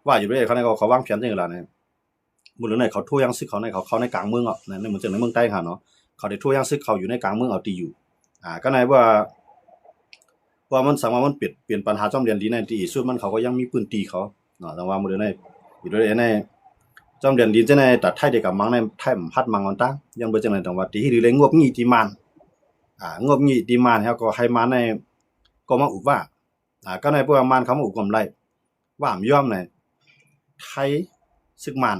ວ່າຢູ່ເດ້ ເຂົາໃນເຂົາ ເຂົາວາງແຜນຈັ່ງຊີ້ລະນີ້ ມື້ເລີ້ວນີ້ເຂົາໂທຍ່າງສຶກເຂົາໃນ ເຂົາເຂົ້າໃນກາງເມືອງເນາະ ໃນ ໃນເມືອງ ໃນເມືອງໃຕ້ຫັ້ນເນາະ ເຂົາໄດ້ໂທຍ່າງສຶກເຂົ້າຢູ່ໃນກາງເມືອງເອົາຕີຢູ່ ອ່າ ກໍໃນເພາະວ່າ ເພາະວ່າມັນສາມາດ ມັນເປັນ ເປັນປັນຫາຈອມແດນດິນໃນທີ່ສຸດ ມັນເຂົາກໍຍັງມີພື້ນທີ່ເຂົາເນາະ ແຕ່ວ່າມື້ເລີ້ວນີ້ ຢູ່ໃນ ໃນຈອມແດນດິນຈັ່ງໃດ ຕາໄທໄດ້ກຳມັງໃນ ໄທມັນພັດມັງມັນຕາງ ຍ້ອນບໍ່ຈັ່ງໃດ ແຕ່ວ່າທີ່ເຮັດໃຫ້ໄດ້ງົບຫງິດທີ່ມານ ອ່າ ງົບຫງັດທີ່ມານ ແລ້ວກໍໃຫ້ມານໃນ ກໍມາອຸບວ່າ ອ່າ ກໍໃນເພາະວ່າມານເຂົາມາອຸບກໍບໍ່ໄດ້ ວ່າບໍ່ຍອມໃນ ໄທ ສຶກມານ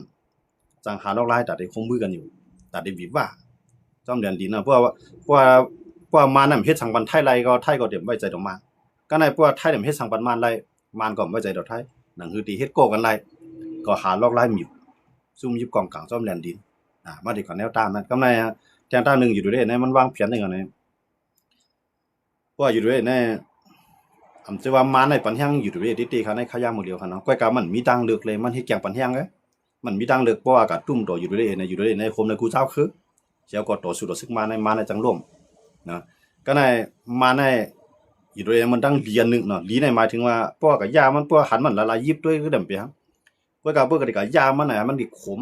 ຈັ່ງຫາລອກລາຍ ຕາໄດ້ຮ່ວມມືກັນຢູ່ ຕາໄດ້ຫວືອຫວາ ຈອມແດນດິນນະ ເພາະວ່າ ເພາະວ່າ ເພາະວ່າມານນັ້ນເຮັດສັງບັນໄທໄດ້ ກໍໄທກໍເຕັມໄວ້ໃຈຕໍ່ມານ ກໍໃນເພາະວ່າໄທນຳເຮັດສັງບັນມານໄດ້ ມານກໍບໍ່ໄວ້ໃຈຕໍ່ໄທ ໜັງຄືທີ່ເຮັດກໍກັນໄດ້ ກໍຫາລອກລາຍມີ ຊຸມຍິບກອງກາງຈອມແດນດິນ ອ່າ ມາໄດ້ກໍແນວຕາມນັ້ນ ກໍໃນ ແທງຕາໜຶ່ງຢູ່ເດ້ໃນ ມັນວາງແຜນຈັ່ງໃດ ເພາະວ່າຢູ່ເດ້ໃນ ອຳ ຈະວ່າມານໃນປັນແຮງຢູ່ເດ້ຕິເຕຄະໃນຂະຍາມມື້ດຽວຫັ້ນເນາະ ກ້ອຍກະມັນມີທາງເລືອກເລີຍ ມັນເຮັດແກງປັນແຮງເລີຍ ມັນມີທາງເລືອກ ເພາະວ່າກະຕຸ້ມຕໍ່ຢູ່ເດ້ໃນ ຢູ່ເດ້ໃນໂຮມໃນກູເຈົ້າຄື ແລ້ວກໍຕໍ່ສູ້ຕໍ່ສຶກມາໃນ ມາໃນຈັ່ງລົ້ມນະ ກໍໃນມາໃນ ຢູ່ເດ້ມັນຕັ້ງເລີຍນໜຶ່ງເນາະ ລີໃນໝາຍເຖິງວ່າ ເພາະວ່າກະຢາມັນ ເພາະວ່າຫັນມັນລະລາຍຍິບດ້ວຍ ກໍດຳເປ ເພາະວ່າເພາະກະຢາມັນນະ ມັນກະຂົມ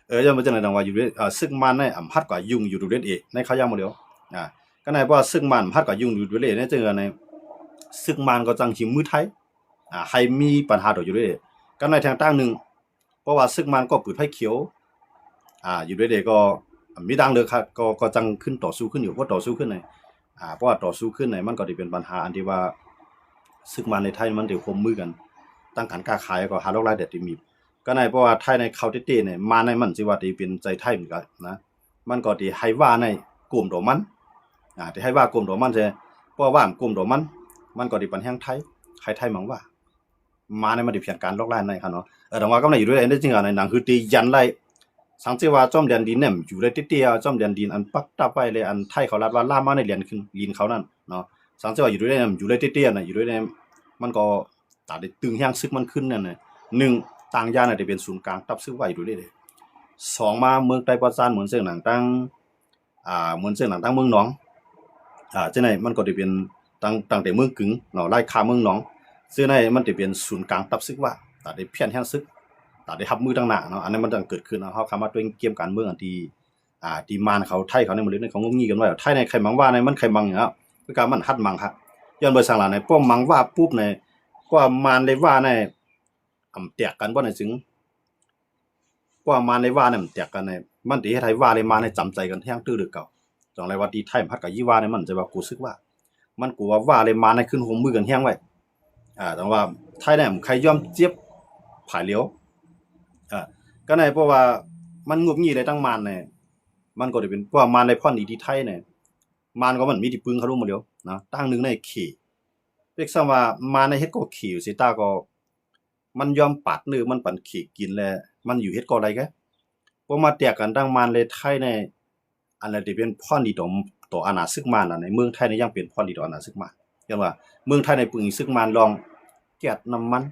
ເອີ ຍ້ອນວ່າຈັ່ງໃດ ຕ້ອງວ່າຢູ່ເດ້ ສຶກມານໃນ ອຳ ພັດກວ່າຍຸ່ງຢູ່ເດ້ໃນຂະຍາມມື້ດຽວ ອ່າ ກໍໃນເພາະວ່າສຶກມານພັດກວ່າຍຸ່ງຢູ່ເດ້ໃນ ຈຶ່ງໃນ ສຶກມານກໍຈັ່ງຫິມມືໄທ ອ່າ ໃຫ້ມີປັນຫາຕໍ່ຢູ່ເດ້ ກໍໃນແທງຕາງໜຶ່ງ ເພາະວ່າສຶກມານກໍປືດໄຟຂຽວ ອ່າ ຢູ່ເດ້ກໍມີທາງເລືອກ ກໍ ກໍຈັ່ງຂຶ້ນຕໍ່ສູ້ຂຶ້ນຢູ່ ເພາະຕໍ່ສູ້ຂຶ້ນໃນ ອ່າ ເພາະວ່າຕໍ່ສູ້ຂຶ້ນໃນ ມັນກໍໄດ້ເປັນບັນຫາອັນທີ່ວ່າ ສຶກມານໃນໄທມັນໄດ້ຮ່ວມມືກັນ ຕັ້ງການຄ້າຂາຍ ກໍຫາລອກລາຍໄດ້ເຕັມມີ ກໍໃນເພາະວ່າໄທໃນເຂົ້າເຕະໆໃນ ມານໃນມັນຊິວ່າໄດ້ເປັນໃຈໄທມັນກໍນະ ມັນກໍໄດ້ໃຫ້ວ່າໃນກົມຕໍ່ມັນ ອ່າ ໄດ້ໃຫ້ວ່າກົມຕໍ່ມັນ ເພາະວ່າກົມຕໍ່ມັນ ມັນກໍໄດ້ປັນແຮງໄທ ໃຫ້ໄທມັງວ່າ ມາໃນມັນໄດ້ແຜນການລອກລາຍໃນຫັ້ນເນາະ ເອີ ແຕ່ວ່າກໍໄດ້ຢູ່ດ້ວຍໃນຈຶ່ງອັນໃນໜັງຄືຕີຢັນໄດ້ ສັງເກດວ່າຈອມແດນດິນແນມຢູ່ໄດ້ເຕະໆ ຈອມແດນດິນອັນປັກຕັບໄວ້ແລະ ອັນໄທເຂົາລັດວ່າລາມມາໃນແດນຂຶ້ນດິນເຂົານັ້ນເນາະ ສັງເກດວ່າຢູ່ດ້ວຍໃນຢູ່ໄດ້ເຕະໆນະ ຢູ່ດ້ວຍໃນມັນກໍ ຕາໄດ້ຕຶງແຮງສຶກມັນຂຶ້ນນັ້ນນະ ໜຶ່ງ ຕ່າງຢ່າງນະໄດ້ເປັນສູນກາງທັບຊຶກໄວ້ຢູ່ເດ້ ສອງ ມາເມືອງໃຕ້ປະຈານ ເໝືອນເຊິ່ງໜັງຕັ້ງ ອ່າ ເໝືອນເຊິ່ງໜັງຕັ້ງເມືອງໜອງ ອ່າ ຈັ່ງໃດມັນກໍໄດ້ເປັນຕັ້ງ ຕັ້ງແຕ່ເມືອງກຶງເນາະ ລາຍຄາເມືອງໜອງ ເຊິ່ງໃນມັນໄດ້ເປັນສູນກາງທັບຊຶກວ່າ ຕາໄດ້ພຽນແຮງຊຶກ ຕາໄດ້ຮັບມືຕັ້ງໜ້າເນາະ ອັນນັ້ນມັນຈັ່ງເກີດຂຶ້ນເນາະ ເຮົາຄຳວ່າຕົວເກມການເມືອງອັນທີ່ ອ່າ ທີ່ມານເຂົາ ໄທເຂົາໃນມື້ນີ້ເຂົາງົບຫງິດກັນໄວ້ ໄທໃນໃຄມັງວ່າໃນມັນໃຄມັງຫຍັງ ຄືການມັນຮັດມັງຄັກ ຍ້ອນບໍ່ສັງຫຼາໃນ ພວກມັງວ່າປຸບໃນ ພວກມານໄດ້ວ່າໃນ ອຳ ແຕກກັນບໍ່ໃນຈຶ່ງ ພວກມານໄດ້ວ່າໃນ ມັນແຕກກັນໃນ ມັນຊິເຮັດໃຫ້ວ່າ ແລະ ມານໃນຈຳໃຈກັນແຮງຕື່ເຫຼືອເກົ່າ ຈັ່ງໃດວ່າທີ່ໄທມັນພັດກະຢີວ່າໃນ ມັນຈະວ່າກູສຶກວ່າ ມັນກູວ່າວ່າ ແລະ ມານໃນຂຶ້ນຮ່ວມມືກັນແຮງໄວ້ ອ່າ ແຕ່ວ່າໄທໃນມັນໃຄຍອມເຈັບຝ່າຍດຽວ ອ່າ ກໍໃນເພາະວ່າມັນງົບຫງິດໄດ້ຕັ້ງມານໃນ ມັນກໍໄດ້ເປັນ ເພາະວ່າມານໄດ້ພອນດີທີ່ໄທໃນ ມານກໍມັນມີທີ່ປຶງເຂົາລົງມາດຽວນະ ຕັ້ງໜຶ່ງໃນເຂ ເປັກຊ້ຳວ່າມານໃນເຮັດກໍເຂເສຍຕາກໍ ມັນຍອມປາດເນື້ອມັນປັນເຂກິນແລະ ມັນຢູ່ເຮັດກໍໄດ້ແກ ພໍມາແຕກກັນຕັ້ງມານ ແລະ ໄທໃນ ອັນນັ້ນທີ່ເປັນພອນດີຕໍ່ ຕໍ່ອານາຊຶກມານລະ ໃນເມືອງໄທໃນຍັງເປັນພອນດີຕໍ່ອານາຊຶກມານ ຍ້ອນວ່າເມືອງໄທໃນປຶງຊຶກມານລອງແກັດນ້ຳມັນ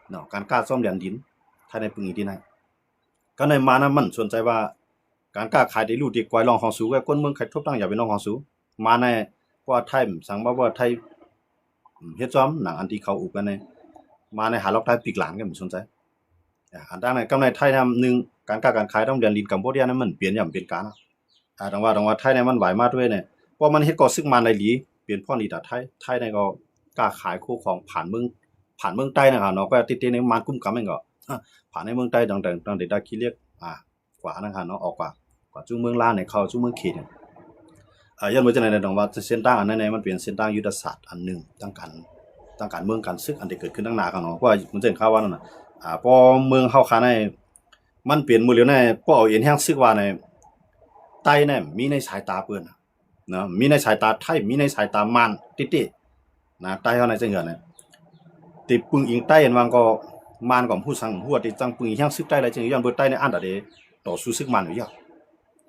ເນາະ ການຄ້າຊອມແດນດິນ ໄທໃນປຶງທີ່ນັ້ນ ກໍໃນມານນະມັນສົນໃຈວ່າ ການຄ້າຂາຍໄດ້ຮູ້ທີ່ກວາຍລອງຂອງສູ ແລະ ຄົນເມືອງໃຄທົບຕັ້ງຢາເປັນລອງຂອງສູ ມາໃນ ເພາະວ່າໄທມັນສັງວ່າ ເພາະວ່າໄທ ເຮັດຊອມໜັງອັນທີ່ເຂົາອຸບກັນໃນ ມາໃນຫາລອກໄທປີກຫຼານກໍບໍ່ສົນໃຈ ອ່າ ອັນຕ່າງໃນ ກັບໃນໄທນຳ ໜຶ່ງ ການຄ້າການຂາຍທາງແດນດິນກຳປູເຈຍນັ້ນມັນປ່ຽນຢ່າງເປັນການ ອ່າ ຕ້ອງວ່າ ຕ້ອງວ່າໄທໃນມັນໄຫວມາດ້ວຍໃນ ເພາະມັນເຮັດກໍຊຶກມານໄດ້ດີ ເປັນພອນດີຕາໄທ ໄທໃນກໍຄ້າຂາຍໂຄຂອງຜ່ານເມືອງ ຜ່ານເມືອງໃຕ້ນະເນາະ ກໍຕິດໃນມານກຸ້ມກຳເອງກໍ ຜ່ານໃນເມືອງໃຕ້ ຕັ້ງແຕ່ ຕັ້ງແຕ່ທ່າຂີ້ເຫຼັກ ອ່າ ກວ່ານັ້ນຫັ້ນເນາະ ອອກກວ່າ ກວ່າສູ່ເມືອງລາວໃນ ເຂົ້າສູ່ເມືອງເຂດ ອ່າ ຍ້ອນວ່າຈັ່ງໃດ ຕ້ອງວ່າເສັ້ນທາງອັນນັ້ນໃນ ມັນເປັນເສັ້ນທາງຍຸດທະສາດອັນໜຶ່ງ ທາງການ ທາງການເມືອງການຊຶກ ອັນທີ່ເກີດຂຶ້ນທາງໜ້າເຂົາເນາະ ເພາະວ່າມັນເຊັ່ນຂ່າວວ່ານັ້ນນະ ອ່າ ເພາະເມືອງເຮົາຄາໃນ ມັນເປັນມື້ດຽວໃນ ເພາະເອົາເອັນແຮງຊຶກວ່າໃນ ໃຕ້ນັ້ນມີໃນສາຍຕາເພິ່ນນະ ມີໃນສາຍຕາໄທ ມີໃນສາຍຕາມານຕິໆ ນະ ໃຕ້ເຮົາໃນຈັ່ງເທື່ອນະ ຕິປຶງອີງໃຕ້ອັນວ່າກໍ ມານກໍບໍ່ຮູ້ສັງຮູ້ວ່າຕິຈັ່ງປຶງອີງແຮງຊຶກໃຕ້ລະ ຈຶ່ງຍ້ອນເບີໃຕ້ໃນອັນດາເດ ຕໍ່ສູ້ຊຶກມານຢູ່ຢາກ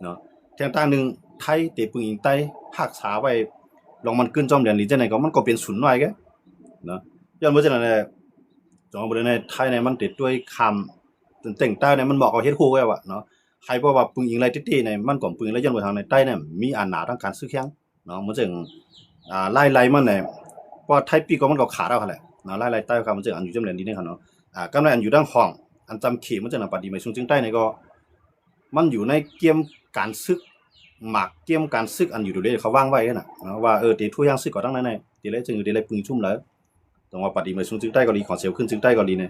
ເນາະ ແທງຕ່າງໜຶ່ງ ໄທຕິປຶງອີງໃຕ້ຮັກສາໄວ້ ລອງມັນຂຶ້ນຈອມແດນນີ້ຈັ່ງໃດກໍ ມັນກໍເປັນສູນນ້ອຍແກເນາະ ຍ້ອນເບີຈັ່ງນັ້ນແຫຼະ ຈອມເບີໃນໄທໃນມັນຕິດ້ວຍຄຳ ເຕັງໃຕ້ໃນມັນບອກເອົາເຮັດໂຮແລ້ວອະເນາະ ໃຫ້ເພາະວ່າປຶງອີງໄລ່ຕິໆໃນ ມັນກໍປຶງໄລ່ຍ້ອນວ່າທາງໃນໃຕ້ໃນມີອານາທາງການຊຶກແຮງ ເນາະ ມັນຈຶ່ງ ອ່າ ລາຍໄລ່ມັນແຫຼະ ເພາະວ່າໄທປີກກໍມັນກໍຂາດເອົາຫັ້ນແຫຼະເນາະ ລາຍໄລ່ໃຕ້ເຂົາມັນຈຶ່ງອັນຢູ່ຈຳແດນດິນເຂົາເນາະ ອ່າ ກຳລັງອັນຢູ່ທາງຫ້ອງ ອັນຈຳເຂດ ມັນຈັ່ງນະ ປາຕີໄມ້ສູງຈຶງໃຕ້ນີ້ກໍ ມັນຢູ່ໃນເກມການສຶກ ໝາກເກມການສຶກ ອັນຢູ່ໂດເລເຂົາວາງໄວ້ຫັ້ນນະເນາະ ວ່າ ເອີ ເຕໂທຍ່າງຊຶກກໍທັງນັ້ນແຫຼະ ເຕໄດ້ຈຶ່ງເຕໄດ້ປຶງຊຸມເລີຍ. ແຕ່ວ່າປາຕີໄມ້ສູງຈຶງໃຕ້ກໍດີ ຂອງເສໂຫວຂຶ້ນຈຶງໃຕ້ກໍດີນີ້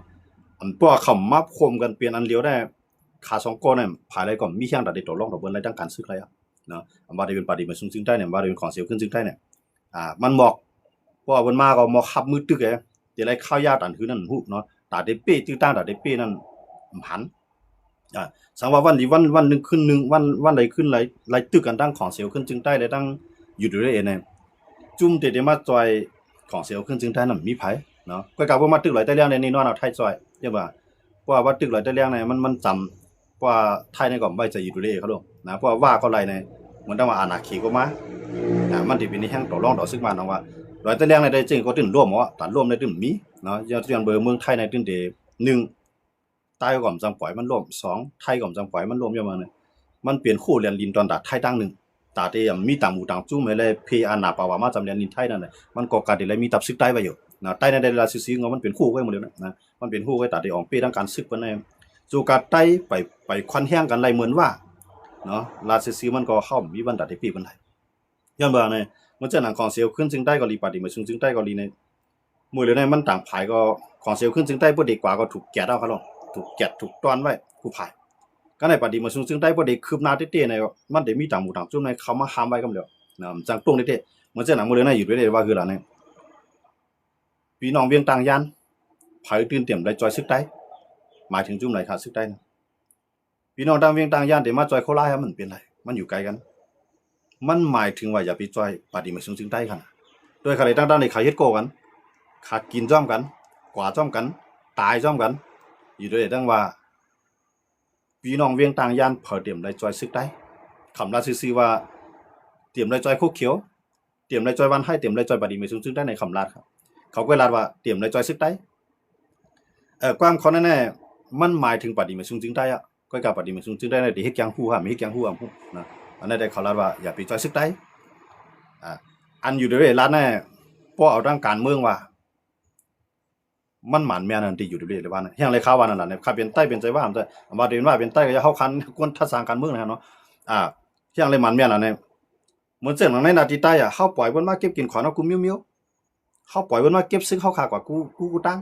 ອັນພວກເຂົາມາໂຮມກັນເປັນອັນດຽວໄດ້ ຂາສອງກ້ອນນັ້ນ ໃຜໃດກໍມີແຮງຕາໄດ້ຕໍ່ລອງຕໍ່ເບິ່ນໄດ້ທາງການຊຶກໄດ້ອະເນາະ. ອັນວ່າໄດ້ເປັນປາຕີໄມ້ສູງຈຶງໃຕ້ນີ້ ວ່າໄດ້ເປັນຂອງເສໂຫວຂຶ້ນຈຶງໃຕ້ນີ້ ອ່າ ມັນໝອກ ເພາະວ່າເພິ່ນມາກໍໝອກຮັບມືຕຶກເດ ແຕ່ໄລຄາວຍາວຕານຄືນັ້ນຮູ້ເນາະ ຕາເຕເປ້ ຕື້ຕ່າງຕາເຕເປ້ນັ້ນ ມັນ ອ່າ ສັງວ່າວັນດີ ວັນ ວັນໜຶ່ງຄືນໜຶ່ງ ວັນ ວັນໃດຄືນໃດ ໄລ່ຕຶກກັນທັງຂອງເສໂຫວຂຶ້ນຈຶງໃຕ້ ແລະ ທັງ UWSA ນີ້ ຈຸ້ມເຕເຕມາຈອຍຂອງເສໂຫວຂຶ້ນຈຶງໃຕ້ນັ້ນມີໃຜເນາະ. ກໍກະບໍ່ມາຕຶກຫຼອຍແຕ່ລຽງແນ່ນອນເອົາໄທຈອຍ ເຈົ້າວ່າ ເພາະວ່າວ່າຕຶກຫຼອຍແຕ່ລຽງນີ້ ມັນ ມັນຈຳ ເພາະວ່າໄທນີ້ກໍໄວ້ໃຈ UWSA ເຂົາໂລດນະ ເພາະວ່າວ່າກໍໄລ່ນີ້ ເໝືອນດັ່ງວ່າອານາເຂດກໍມານະ ມັນຊິເປັນແຮງຕໍ່ລອງຕໍ່ຊຶກມານຳວ່າ ຫຼອຍແຕ່ລຽງນີ້ໄດ້ຈຶ່ງກໍຕື່ນລົມເນາະ ຕານລົມໄດ້ຕື່ນມີເນາະ ຍ້ອນ ຍ້ອນເບີເມືອງໄທນີ້ຕື່ນເດ ໜຶ່ງ ໃຕ້ກໍບໍ່ຈຳປອຍມັນລົມ ສອງ ໄທກໍບໍ່ຈຳປອຍມັນລົມ ຍ້ອນວ່ານີ້ ມັນເປັນໂຄ້ແລນດິນຕອນຕາໄທຕັ້ງໜຶ່ງ ຕາເຕມີຕ່າງໝູ່ຕ່າງຈຸ້ມໃຫ້ແລເພອານາປາວາມາຈຳແລນດິນໄທນັ້ນນະ ມັນກໍກະໄດ້ໄລມີທັບຊຶກໃຕ້ໄວ້ຢູ່ນະ ໃຕ້ນັ້ນໄດ້ລາຊືໆ ມັນເປັນໂຄ້ໄວ້ໝົດແລ້ວນະ ມັນເປັນໂຮເຄຕາໄດ້ອອກເປ້ທາງການຊຶກເພິ່ນໃນ ໂຊກາໄຕໄປ ໄປຄວັນແຮງກັນໄລ່ເໝືອນວ່າເນາະ ລາຊືໆ ມັນກໍເຂົ້າມີບັນດາໄດ້ເປ້ເພິ່ນໄດ້ ຍ້ອນວ່າໃນ ເມື່ອເຈົ້າໜັງຂອງເສວຂຶ້ນເຊິ່ງໃຕ້ເກົາຫຼີ ປາຕີໄມ້ສູງເຊິ່ງໃຕ້ເກົາຫຼີໃນ ມື້ເລີວໃນມັນຕ່າງຝ່າຍກໍ ຂອງເສວຂຶ້ນເຊິ່ງໃຕ້ບໍ່ໄດ້ກວ່າກໍຖືກແກະເອົາຄະລອງ ຖືກແກະຖືກຕ້ອນໄວ້ຜູ້ຝ່າຍ ກໍໃນປາຕີໄມ້ສູງເຊິ່ງໃຕ້ບໍ່ໄດ້ຄືບໜ້າເຕ້ໆ ໃນ ມັນໄດ້ມີຕ່າງໝູ່ຕ່າງຈຸ້ມໃນເຂົ້າມາຫ້າມໄວ້ກຳແລ້ວນະ ມັນຈັ່ງຕົງເຕ້ໆ ເມື່ອເຈົ້າໜັງມື້ເລີວໃນຢູ່ດ້ວຍເດວ່າຄືລະໃນ ພີ່ນ້ອງວຽງຕ່າງຢ້ານ ໃຜຕື່ນຕຽມໄດ້ຈອຍຊຶກໃຕ້ ໝາຍເຖິງຈຸ້ມໃດຄະຊຶກໃຕ້ນະ ພີ່ນ້ອງຕ່າງວຽງຕ່າງຢ້ານທີ່ມາຈອຍໂຄລາຊຫັ້ນມັນເປັນໄລ ມັນຢູ່ໄກກັນ ມັນໝາຍເຖິງວ່າຢ່າໄປຈອຍປາຕີໄມ້ສູງເຊິ່ງໃຕ້ຫັ້ນນະ ໂດຍຂະເລດຕ່າງໆ ທີ່ຂາເຮັດໂກ້ກັນ ຂາກິນຈ້ອມກັນ ກວາດຈ້ອມກັນ ຕາຍຈ້ອມກັນ ຢູ່ໂດຍເດດັ່ງວ່າ ພີ່ນ້ອງວຽງຕ່າງຢ້ານ ເຂົາຕຽມໄດ້ຈອຍຊຶກໃຕ້ ຄຳລາຊືໆວ່າ ຕຽມໄດ້ຈອຍໂຄຂຽວ ຕຽມໄດ້ຈອຍວັນໄຮ ຕຽມໄດ້ຈອຍປາຕີໄມ້ສູງເຊິ່ງໃຕ້ໃນຄຳລາດ ເຂົາກໍລາດວ່າ ຕຽມໄດ້ຈອຍຊຶກໃຕ້ ເອີ ຄວາມເຂົານັ້ນແນ່ ມັນໝາຍເຖິງປາຕີໄມ້ສູງເຊິ່ງໃຕ້ອະ ກໍກາປາຕີໄມ້ສູງເຊິ່ງໃຕ້ໄດ້ເຮັດຫຍັງຮູ້ຫາ ເຮັດຫຍັງຮູ້ຫາ ນະ ອັນນັ້ນໄດ້ເຂົາລາດວ່າ ຢ່າໄປຈອຍຊຶກໃຕ້ ອາ ອັນຢູ່ໂດຍລາດແນ່ ເພາະເອົາທາງການເມືອງວ່າ ມັນໝານແມ່ນອັນທີ່ຢູ່ໂດຍລາດວ່າ ຫຍັງເລີຍຄາວ່ານັ້ນລະ ຄັນເປັນໃຕ້ເປັນໃຈວ່າ ວ່າເປັນວ່າເປັນໃຕ້ກໍຢ່າເຮົາຄັນກວນທັດສາງການເມືອງນະເນາະ ອາ ຫຍັງເລີຍໝານແມ່ນອັນນີ້ ເໝືອນເຊິ່ງໃນໜ້າທີ່ໃຕ້ອະ ເຮົາປ່ອຍເພິ່ນມາເກັບກິນຂອງເຮົາກູມີວໆ ເຮົາປ່ອຍເພິ່ນມາເກັບຊຶກເຮົາຂາກວ່າກູ ກູ ກູຕັ້ງ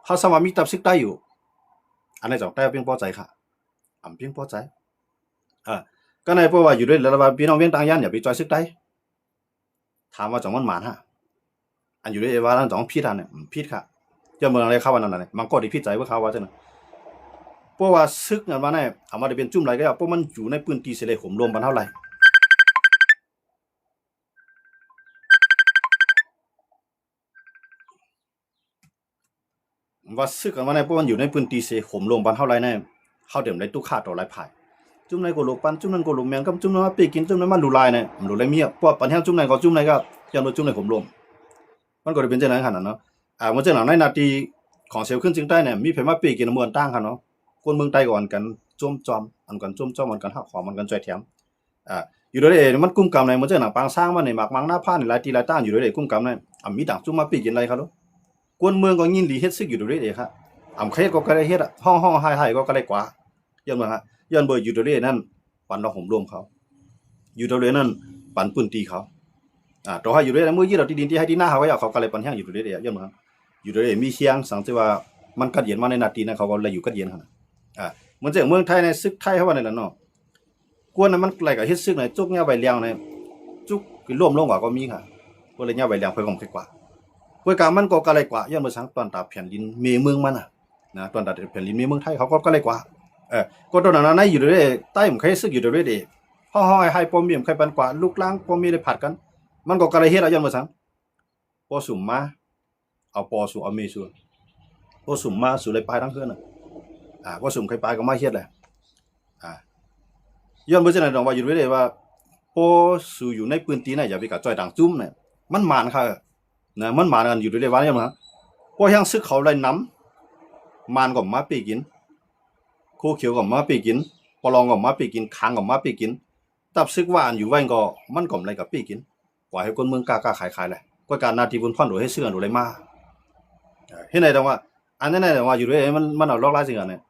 ເຮົາສາມາດມີຕັບຊຶກໃຕ້ຢູ່ ອັນໃດສອງໃຕ້ພຽງພໍໃຈຄະ ອຳພຽງພໍໃຈ ເອີ ກໍໃນເພາະວ່າຢູ່ດ້ວຍລະວ່າ ພີ່ນ້ອງວຽງຕ່າງຢ້ານ ຢ່າໄປຈອຍຊຶກໃຕ້ ຖາມວ່າຈອງມັນໝານຫາ ອັນຢູ່ດ້ວຍເອວານັ້ນຈອງຜິດຫັ້ນ ຜິດຄະ ຈະເມືອງໃດຄະວ່ານັ້ນນະ ມັນກໍໄດ້ຜິດໃຈເບິ່ງຄະວ່າຈັ່ງນັ້ນ ເພາະວ່າຊຶກນັ້ນວ່າໃນ ອາ ມັນໄດ້ເປັນຈຸ້ມໃດກໍຢ່າ ເພາະມັນຢູ່ໃນພື້ນທີ່ເສລີໂຮມລົມບ້ານເຮົາໄລ ວ່າຊຶກກັນວ່າໃນ ເພາະມັນຢູ່ໃນພື້ນທີ່ເສໂຮມລົມບ້ານເຮົາໄລໃນ ເຮົາເຕັມໄດ້ຕຸກຄາຕໍ່ຫຼາຍຝ່າຍ ຈຸ້ມໃດກໍລົບປັນ ຈຸ້ມນັ້ນກໍລົບແມ່ນກັບຈຸ້ມນັ້ນມາເປ້ກິນ ຈຸ້ມນັ້ນມາລຸລາຍໃນ ມັນລຸລາຍເມຍ ເພາະວ່າປັນແຮງຈຸ້ມໃດກໍຈຸ້ມໃດກໍ ຍ້ອນວ່າຈຸ້ມໃດໂຮມລົມ ມັນກໍໄດ້ເປັນຈັ່ງນັ້ນຫັ້ນນະເນາະ ອາ ເມື່ອຈັ່ງນັ້ນໃນໜ້າທີ່ຂອງເສວຂຶ້ນເຊິ່ງໃຕ້ນີ້ ມີໃຜມາເປ້ກິນເມືອງຕ່າງຫັ້ນເນາະ ຄົນເມືອງໃຕ້ກໍອັນກັນໂຈມຈອມ ອັນກັນໂຈມຈອມ ອັນກັນຮັກຫອມ ອັນກັນຊ່ວຍແຖມ ອ່າ ຢູ່ໂດຍເອ ມັນກຸມກຳໃນ ເມື່ອເຈົ້າໜັງປາງຊ້າງມາໃນໝາກມັງນາພາໃນຫຼາຍທີ່ຫຼາຍຕ່າງ ຢູ່ໂດຍເອ ກຸມກຳໃນ ອຳມີຕ່າງຈຸ້ມມາປີ້ກິນໄລ່ເຂົາໂລດ ກວນເມືອງກໍຍິນດີເຮັດຊຶກຢູ່ໂດຍເອ ເຮັດ ອຳໃຄເຮັດກໍກະໄດ້ເຮັດ ຮ້ອງຮ້ອງໄຫ້ໄຫ້ກໍກະໄດ້ກວາ ຍ້ອນວ່າ ຍ້ອນເບີຢູ່ໂດຍເອນັ້ນ ປັນລອກໂຮມລວມເຂົາ ຢູ່ໂດຍເອນັ້ນ ປັນພື້ນທີ່ເຂົາ ອ່າ ຕໍ່ໃຫ້ຢູ່ໂດຍເອມື້ຍຶດເອົາທີ່ດິນທີ່ໄຮ່ທີ່ນາເຂົາ ເຂົາກະໄດ້ປັນແຮງຢູ່ໂດຍເອ ຍ້ອນວ່າ ຢູ່ໂດຍເອມີຄຽງສັງທີ່ວ່າ ມັນກັດເຢັນມາໃນໜ້າທີ່ນັ້ນ ເຂົາກໍໄດ້ຢູ່ກັດເຢັນຫັ້ນນະ ອ່າ ເໝືອນເຊັ່ນເມືອງໄທໃນ ຊຶກໄທເຮົາວ່ານີ້ລະເນາະ ກວນນັ້ນມັນໄຫຼກໍເຮັດຊຶກໃນ ຈົກຍາວໃບແລງໃນ ຈຸກຂຶ້ນລົມລົງກວ່າກໍມີຄ່ະ ເພິ່ນລະຍະໃບແລງເພິ່ນກໍບໍ່ຄ່ອຍກວາດ ກວຍກາມັນກໍກະໄລກວາ ຍ້ອນວ່າສັງ ຕອນຕາແຜ່ນດິນແມ່ເມືອງມັນນະ ນະ ຕອນຕາແຜ່ນດິນແມ່ເມືອງໄທເຂົາກໍກະໄລກວາ ເອີ ກໍຕອນນັ້ນໃນຢູ່ເດ້ ໃຕ້ມັນເຄີຍຊຶກຢູ່ເດ້ ເຮົາເຮົາໃຫ້ພໍ່ແມ່ເຄີຍປັນກວາ ລູກຫຼານພໍ່ແມ່ໄດ້ຜັດກັນ ມັນກໍກະໄລເຮັດ ຍ້ອນວ່າສັງ ພໍ່ຊຸມມາ ເອົາພໍ່ຊູເອົາແມ່ຊູ ພໍ່ຊຸມມາຊູໄດ້ປາຍທັງເຮືອນນະ ອ່າ ພໍ່ຊຸມເຄີຍປາຍກໍມາເຮັດແຫຼະ ອ່າ ຍ້ອນເບິ່ງຈັ່ງໃດດອກວ່າຢູ່ເດ້ວ່າ ພໍ່ຊູຢູ່ໃນພື້ນທີ່ນະ ຢ່າໄປກະຈ່ອຍຕ່າງຈຸ້ມນະ ມັນໝານຄັກນະ ມັນໝານກັນຢູ່ເດ້ວ່າ ຍ້ອນວ່າ ພໍແຮງຊຶກເຂົາໄດ້ນຳ ມານກໍມາປີ້ກິນ ໂຄຂຽວກໍມາປີ້ກິນ ປະລອງກໍມາປີ້ກິນ ຄັງກໍມາປີ້ກິນ ຕັບຊຶກວ່າອັນຢູ່ໄວ້ກໍ ມັນກໍບໍ່ໄດ້ກັບປີ້ກິນ ກວ່າໃຫ້ຄົນເມືອງຄ້າໆຂາຍໆແຫຼະ ກວຍກາໜ້າທີ່ບຸນພອນໂດເຮັດຊຶກອັນໂດໄດ້ມາ ເອີ ເຮັດໃດດອກວ່າ ອັນນັ້ນນະ ວ່າຢູ່ເດ້ ມັນ ມັນເອົາລອກລາຍຈັ່ງນັ້ນ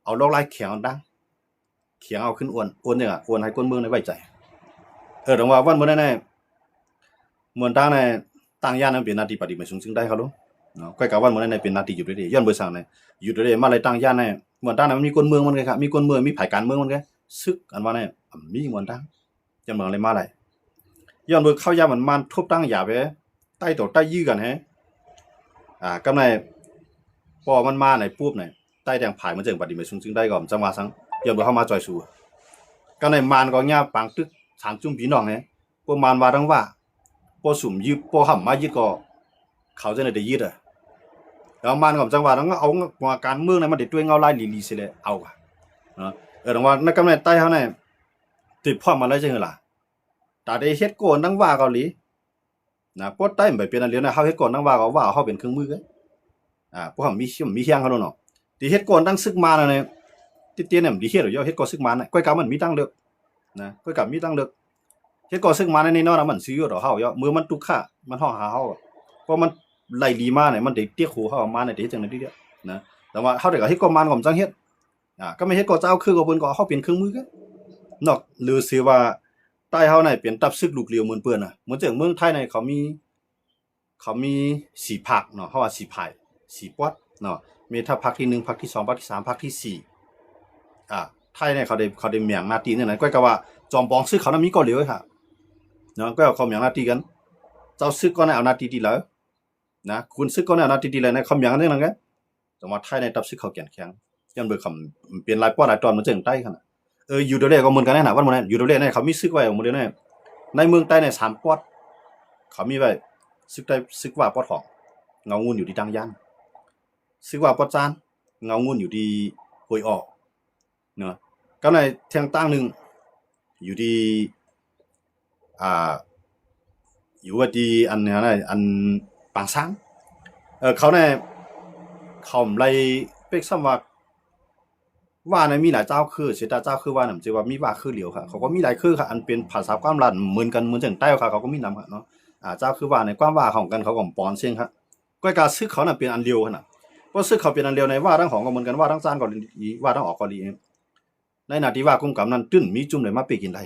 ເອົາລອກລາຍແຂງເອົາຕັ້ງ ແຂງເອົາຂຶ້ນອວນ ອວນຫຍັງອະ ອວນໃຫ້ຄົນເມືອງໄດ້ໄວ້ໃຈ. ເອີ ແຕ່ວ່າວັນມື້ນັ້ນນະ ເມືອງຕ່າງນະ ຕັ້ງຢ້ານນັ້ນເປັນໜ້າທີ່ປາກຕິໄໝສູງຊຶງໃຕ້ເຂົາໂລດເນາະ. ຂ້ອຍກະວ່າມື້ນັ້ນນະເປັນໜ້າທີ່ຢູ່ເດ້ ຍ້ອນເບີສັງນະ ຢູ່ເດ້ ມາໄລ່ຕັ້ງຢ້ານນະ. ເມືອງຕ່າງນະ ມັນມີຄົນເມືອງມັນກະ ມີຄົນເມືອງ ມີຜາຍການເມືອງມັນກະ ຊຶກອັນວ່ານະ ມີເມືອງຕ່າງ ຢ້ານເມືອງເລີຍມາໄລ່ ຍ້ອນເບີເຂົາຢ້ານມັນມານທົບຕັ້ງຢາໄປ ໃຕ້ຕໍ່ໃຕ້ຢື້ກັນແຮ ອາ ກຳໃນ ພໍມັນມາໃນປຸບໃນ ໃຕ້ແດງຜາຍມັນຈຶ່ງປາກຕິໄໝສູງຊຶງໃຕ້ກໍຈັ່ງວ່າສັງ ຍ້ອນເບີເຮົາມາຈອຍຊູ ກຳໃນມານກໍຍາປາງຕຶກສາມຈຸ້ມພີ່ນ້ອງແຮ ພວກມານວ່າທັງວ່າ ພວກສຸມຍຶດ ພວກຫ້າມມາຍຶດກໍ ເຂົາຈັ່ງໃດໄດ້ຍຶດອະ ແລ້ວມານກໍຈັ່ງວ່າຕ້ອງເອົາການເມືອງນະ ມັນໄດ້ຕົວເງົາລາຍລີໆຊິແລະ ເອົາ ເອີ ແຕ່ວ່າໃນກຳໃນໃຕ້ເຮົານະ ຕິດພ້ອມມາໄດ້ຈັ່ງໃດລະ ຕາໄດ້ເຮັດກ່ອນຕັ້ງວ່າເກົາຫຼີ ນະ ພວກໃຕ້ມັນໄປເປັນອັນດຽວນະ ເຮົາເຮັດກ່ອນຕັ້ງວ່າກໍວ່າເຮົາເປັນເຄື່ອງມືເດ້ ອາ ພວກເຮົາມີ ມີຮຽງເຮົາໂລດເນາະ ທີ່ເຮັດກ່ອນຕັ້ງຊຶກມານະ ຕິດຕຽນນະ ມັນຊິເຮັດຢູ່ ເຮັດກ່ອນຊຶກມານະ ກ້ອຍກາມັນມີທາງເລືອກນະ ກ້ອຍກາມີທາງເລືອກ ເຮັດກ່ອນຊຶກມານະ ແນ່ນອນນະ ມັນຊິຢູ່ຕໍ່ເຮົາຢູ່ ມື້ມັນຕຸກຄະ ມັນຮ້ອງຫາເຮົາ ເພາະມັນໄລ່ລີມານະ ມັນໄດ້ຕຽກໂຫເຮົາມານະ ໄດ້ເຮັດຈັ່ງໃດຕິເດນະ ແຕ່ວ່າເຮົາໄດ້ກໍເຮັດກ່ອນມານກໍບໍ່ຈັ່ງເຮັດ ອາ ກໍແມ່ນເຮັດກໍເຈົ້າຄືກໍເພິ່ນກໍເອົາເຮົາເປັນເຄື່ອງມືກັນ ນອກຫຼືຊິວ່າ ໃຕ້ເຮົາໃນເປັນຕັບຊຶກລູກຫຼຽວເໝືອນເພິ່ນນະ ເໝືອນຈັ່ງເມືອງໄທໃນເຂົາມີ ເຂົາມີສີ່ພາກເນາະ ເຮົາວ່າສີ່ພາກ ສີ່ປອດເນາະ ມີທັບພາກທີໜຶ່ງ ພາກທີສອງ ພາກທີສາມ ພາກທີສີ່ ອາ ໄທໃນເຂົາໄດ້ ເຂົາໄດ້ແບ່ງໜ້າທີ່ແນວນັ້ນ ກໍກະວ່າຈອມປອງຊຶກເຂົານະມີກໍຫຼຽວເລີຍເນາະ ກໍເຂົາແບ່ງໜ້າທີ່ກັນ ເຈົ້າຊຶກກໍໃນເອົາໜ້າທີ່ທີ່ລາວ ນະ ຂຸນຊຶກກໍແນວນັ້ນຕິດໆເລີຍນະ ຄຳຫຍັງອັນນີ້ນະ ແຕ່ວ່າໄທໃນຕັບຊຶກເຂົາແກ່ນແຂງ ຍ້ອນເບິ່ງຄຳ ເປັນຫຼາຍປອດຫຼາຍຕອນ ມັນເຊິ່ງໄຕ້ຂະໜາດ ເອີ ຢູ່ດຽວແລກກໍເໝືອນກັນນະ ວັນມື້ນັ້ນ ຢູ່ດຽວແລກນະ ເຂົາມີຊຶກໄວ້ມື້ດຽວນະ ໃນເມືອງໃຕ້ໃນສາມປອດ ເຂົາມີໄວ້ ຊຶກໃຕ້ ຊຶກວ່າປອດຂອງ ເງົາງຸ່ນຢູ່ທີ່ຕາງຢ້ານ ຊຶກວ່າປອດຈານ ເງົາງຸ່ນຢູ່ທີ່ຫ້ວຍອອກ ເນາະ ກັບໃນແທ່ງຕ່າງໜຶ່ງ ຢູ່ທີ່ ອ່າ ຢູ່ວ່າທີ່ອັນນັ້ນ ອັນປາງຊ້າງ ເອີ ເຂົາແນ່ ເຂົາໄລ່ເປັກຊ້ຳວ່າ ວ່າໃນມີຫຼາຍເຈົ້າຄື ເສຍແຕ່ເຈົ້າຄືວ່ານຳ ຈະວ່າມີວ່າຄືຫຼຽວຄ່ະ ເຂົາກໍມີຫຼາຍຄືຄ່ະ ອັນເປັນພາສາກວາມລາວເໝືອນກັນ ເໝືອນຈັ່ງໃຕ້ເຂົາ ເຂົາກໍມີນຳຄ່ະເນາະ ອ່າ ເຈົ້າຄືວ່າໃນຄວາມວ່າຂອງກັນ ເຂົາກໍປອນເສັງຄ່ະ ກ້ອຍກາຊຶກເຂົານັ້ນເປັນອັນດຽວຫັ້ນນະ ເພາະຊຶກເຂົາເປັນອັນດຽວໃນວ່າທາງຫອງກໍເໝືອນກັນ ວ່າທາງຊານກໍດີ ວ່າທາງອອກກໍດີ ໃນໜ້າທີ່ວ່າກຸມກຳນັ້ນ ຕື່ນມີຈຸ່ມໃດມາເປັກກິນໄດ້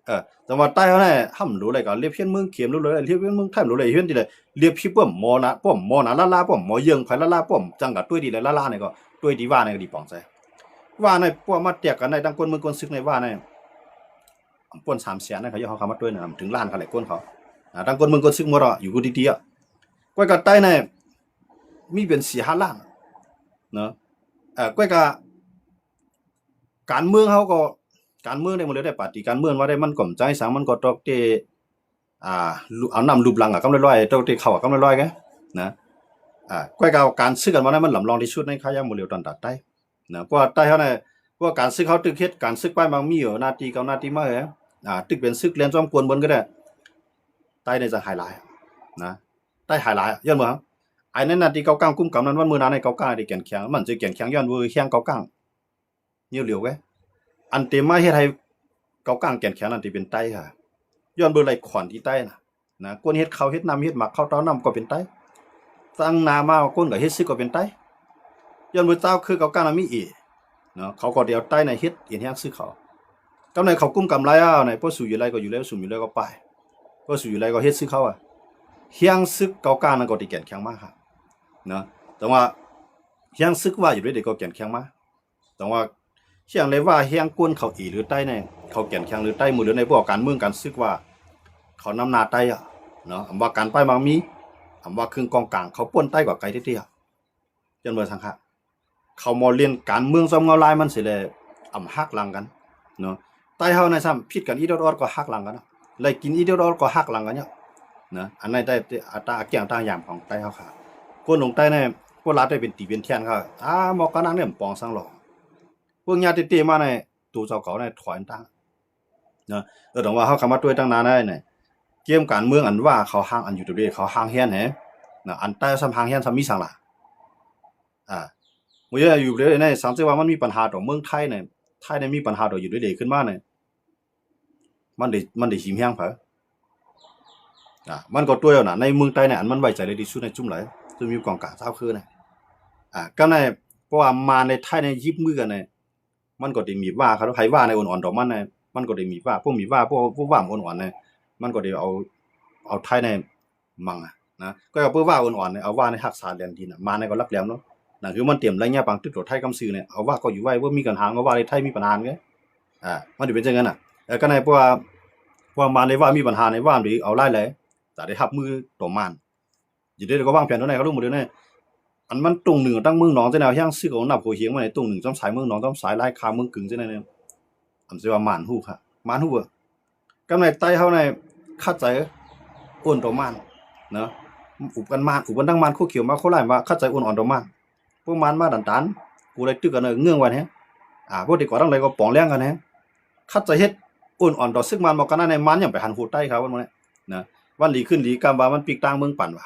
ເອີ ແຕ່ວ່າໃຕ້ເຮົາແນ່ ຫ້າມໂຫຼໄຫຼກໍລຽບຮຽນເມືອງເຂັມ ໂຫຼໄຫຼລຽບຮຽນເມືອງໄທ ໂຫຼໄຫຼຮຽນທີ່ໃດ ລຽບທີ່ປ້ອມໝໍນະ ປ້ອມໝໍນະລ້າໆ ປ້ອມໝໍເຢິງໄຜລ້າໆ ປ້ອມຈັງກະຕົວດີແລະລ້າໆ ນີ້ກໍຕົວດີວ່ານີ້ກໍດີປອງໃສ່ ວ່າໃນພວກມາແຕກກັນໃນ ທັງຄົນເມືອງຄົນຊຶກໃນວ່າໃນ ປວນສາມແສນນະ ເຂົາເຈົ້າເຂົ້າມາຕົວນະ ເຖິງລ້ານກະຫຼາຍຄົນເຂົາ ອ່າ ທັງຄົນເມືອງຄົນຊຶກໝົດອະ ຢູ່ຜູ້ຕິເຕຍ ກ້ອຍກະໃຕ້ໃນ ມີເປັນສີ່ຫ້າລ້ານເນາະ ເອີ ກ້ອຍກະ ການເມືອງເຮົາກໍ ການເມືອງໃດ ມັນເລີຍໄດ້ປາຕີ ການເມືອງວ່າໄດ້ ມັນກໍບໍ່ໃຈສັງ ມັນກໍຕ້ອງແຕ່ ອ່າ ເອົານ້ຳລູບຫຼັງອາກຳລອຍໆ ຕ້ອງແຕ່ເຂົ້າອາກຳລອຍໆ ນະ ອ່າ ກ້ອຍກະການຊຶກກັນວ່ານັ້ນ ມັນລຳລອງທີ່ສຸດໃນຂະຍາມບໍ່ຫຼຽວຕອນຕາໃຕ້ນະ ເພາະວ່າໃຕ້ເຮົານະ ພວກການຊຶກເຮົາຕຶກເຮັດ ການຊຶກປ້າຍມັກມີຢູ່ ໜ້າທີ່ເກົ່າໜ້າທີ່ໃໝ່ ອ່າ ຕຶກເປັນຊຶກແລ່ນຈອມກວນເບິ່ງກໍໄດ້ ໃຕ້ໃນຈະຫາຍຫຼາຍນະ ໃຕ້ຫາຍຫຼາຍ ຍ້ອນວ່າ ໄອ້ໃນໜ້າທີ່ເກົາກ້າງກຸມກຳນັ້ນ ວັນມື້ໜ້າໃນເກົາກ້າງໄດ້ແກ່ນແຂງ ມັນຈະແກ່ນແຂງ ຍ້ອນເວີແຮງເກົາກ້າງ ຍຽວຫຼຽວເກ ອັນເຕມາເຮັດໃຫ້ເກົາກ້າງແກ່ນແຂງນັ້ນ ທີ່ເປັນໄຕ້ຄ່ະ ຍ້ອນເບິ່ງໄລ່ຂອນທີ່ໄຕ້ນະ ນະ ຄົນເຮັດເຂົ້າເຮັດນ້ຳ ເຮັດໝາກເຂົ້າເຕົ້ານ້ຳກໍເປັນໄຕ້ ຕັ້ງໜ້າມາຄົນກໍເຮັດຊຶກກໍເປັນໄຕ້ ຍ້ອນເບິ່ງເຈົ້າຄືເກົາກ້າງນະມີເອເນາະ ເຂົາກໍໄດ້ເອົາໄຕ້ນະເຮັດເປັນແຮງຊຶກເຂົາ ກຳໃດເຂົາກຸມກຳຫຼາຍເອົາໃນ ພວກສູຢູ່ໄລກໍຢູ່ໄລ ພວກສູຢູ່ໄລກໍໄປ ພວກສູຢູ່ໄລກໍເຮັດຊຶກເຂົາອະ ແຮງຊຶກເກົາກ້າງນັ້ນກໍໄດ້ແກ່ນແຂງມາຄ່ະ ນະ ແຕ່ວ່າແຮງຊຶກວ່າຢູ່ໃດໆ ກໍແກ່ນແຂງມາ ແຕ່ວ່າ ເຊັ່ນໃດວ່າແຮງກົນເຂົາເອຫຼືໃຕ້ແນ່ ເຂົາແກ່ນແຂງຫຼືໃຕ້ ມື້ເດີໃນພວກການເມືອງການຊຶກວ່າ ເຂົານຳໜ້າໃຕ້ອະເນາະ ອຳວ່າການປ້າຍມັກມີ ອຳວ່າເຄື່ອງກອງກາງ ເຂົາປ່ນໃຕ້ກວ່າໄກເຕໆ ອະ ຈະເໝືອນສັງຄະ ເຂົາມາຫຼິ້ນການເມືອງຊອມເງົາລາຍມັນເສຍແລ້ວ ອຳຫັກຫຼັງກັນເນາະ ໃຕ້ເຮົາໃນຊ້ຳຜິດກັນອີ່ດອດໆ ກໍຫັກຫຼັງກັນເນາະ ໄລ່ກິນອີ່ດອດໆ ກໍຫັກຫຼັງກັນເນາະ ນະ ອັນໃນໃຕ້ ຕາແກ້ງຕາຍາມຂອງໃຕ້ເຮົາຄ່ະ ຄົນລົງໃຕ້ໃນ ພວກລາວໄດ້ເປັນຕີເປັນແທ່ນຄ່ະ ອາ ໝໍກະນັງນີ້ປອງສັງຫຼໍ ພວກຍາຕິເຕມາໃນ ໂຕເຈົ້າເກົ່າໃນຖອຍຕ່າງ ນະ ເອີ ແຕ່ວ່າເຮົາເຂົ້າມາຕົວຕັ້ງນານໃນ ເກມການເມືອງອັນວ່າເຂົາຮ່າງ ອັນຢູ່ຕົວເດ ເຂົາຮ່າງແຮນແຮ ນະ ອັນໃຕ້ຊ້ຳຮ່າງແຮນຊ້ຳມີສັງລະ ອາ ບໍ່ຢູ່ຢູ່ເດໃນສັງເສວ່າມັນມີບັນຫາຕໍ່ເມືອງໄທໃນ ໄທໃນມີບັນຫາຕໍ່ຢູ່ເດຂຶ້ນມາໃນ ມັນໄດ້ ມັນໄດ້ຫິມແຮງໃຜ ອາ ມັນກໍຕົວນະ ໃນເມືອງໃຕ້ໃນ ອັນມັນໄວ້ໃຈໄດ້ທີ່ສຸດໃນຈຸ້ມຫຼາຍ ຈຸ້ມຢູ່ກອງກາງຊາວຄືໃນ ອາ ກໍໃນ ເພາະວ່າມານໃນໄທໃນຢິບມືກັນໃນ ມັນກໍໄດ້ມີບວ່າເຂົາ ໃຜວ່າໃນອ່ອນໆຕໍ່ມັນໃນ ມັນກໍໄດ້ມີບວ່າ ພວກມີບວ່າ ພວກ ພວກວ່າອ່ອນໆໃນ ມັນກໍໄດ້ເອົາ ເອົາໄທໃນມັງນະ ກໍເອົາເປີວ່າອ່ອນໆໃນ ເອົາວ່າໃນຮັກສາແດນດິນນະ ມານໃນກໍລັກແຫຼມເນາະ ນັ້ນຄືມັນເຕັມໄລຍະປາງຕຶກຕໍ່ໄທກຳຊື່ໃນ ເອົາວ່າກໍຢູ່ໄວ້ ບໍ່ມີກັນຫາ ເອົາວ່າໃນໄທມີບັນຫາໄງ ອາ ມັນຈະເປັນຈັ່ງນັ້ນນະ ເອີ ກໍໃນ ເພາະວ່າ ເພາະວ່າມານໃນວ່າມີບັນຫາໃນ ວ່າມັນໄດ້ເອົາຫຼາຍແຫຼະ ຈະໄດ້ຮັບມືຕໍ່ມານ ຢູ່ເດ ກໍວາງແຜນຕົວໃນເຂົາລົງໝົດເລີຍນະ ອັນມັນຕົງໜຶ່ງຕັ້ງເມືອງໜອງຈັ່ງໃດ ຮຽງຊຶກຂອງນັບຫົວຮຽງມາໃນຕົງໜຶ່ງຈ້ຳສາຍເມືອງໜອງ ຈ້ຳສາຍລາຍຄາເມືອງກຶງຈັ່ງໃດນະ ອຳຊິວ່າມານຮູ້ຄະ ມານຮູ້ ກຳໃນໄຕ້ເຮົາໃນ ຂັດໃຈອ່ອນຕໍ່ມານເນາະ ອຸບກັນມານ ອຸບກັນທັງມານ ໂຄຂຽວມາ ໂຄລາຍມາ ຂັດໃຈອ່ອນອ່ອນຕໍ່ມານ ພວກມານມາດັນຕານ ກູໄດ້ຕຶກກັນເງືອງວ່າແຮງ ອາ ພວກທີ່ກໍ່ຕັ້ງໄດ້ກໍປອງແລງກັນແຮງ ຂັດໃຈເຮັດອ່ອນອ່ອນຕໍ່ຊຶກມານ ບໍ່ກັນນັ້ນໃນມານຍັງໄປຫັນໂຫດໄຕ້ເຂົາ ວັນມື້ນີ້ນະ ວັນດີຄືນດີ ກຳວ່າມັນປີກຕ່າງເມືອງປັນວ່າ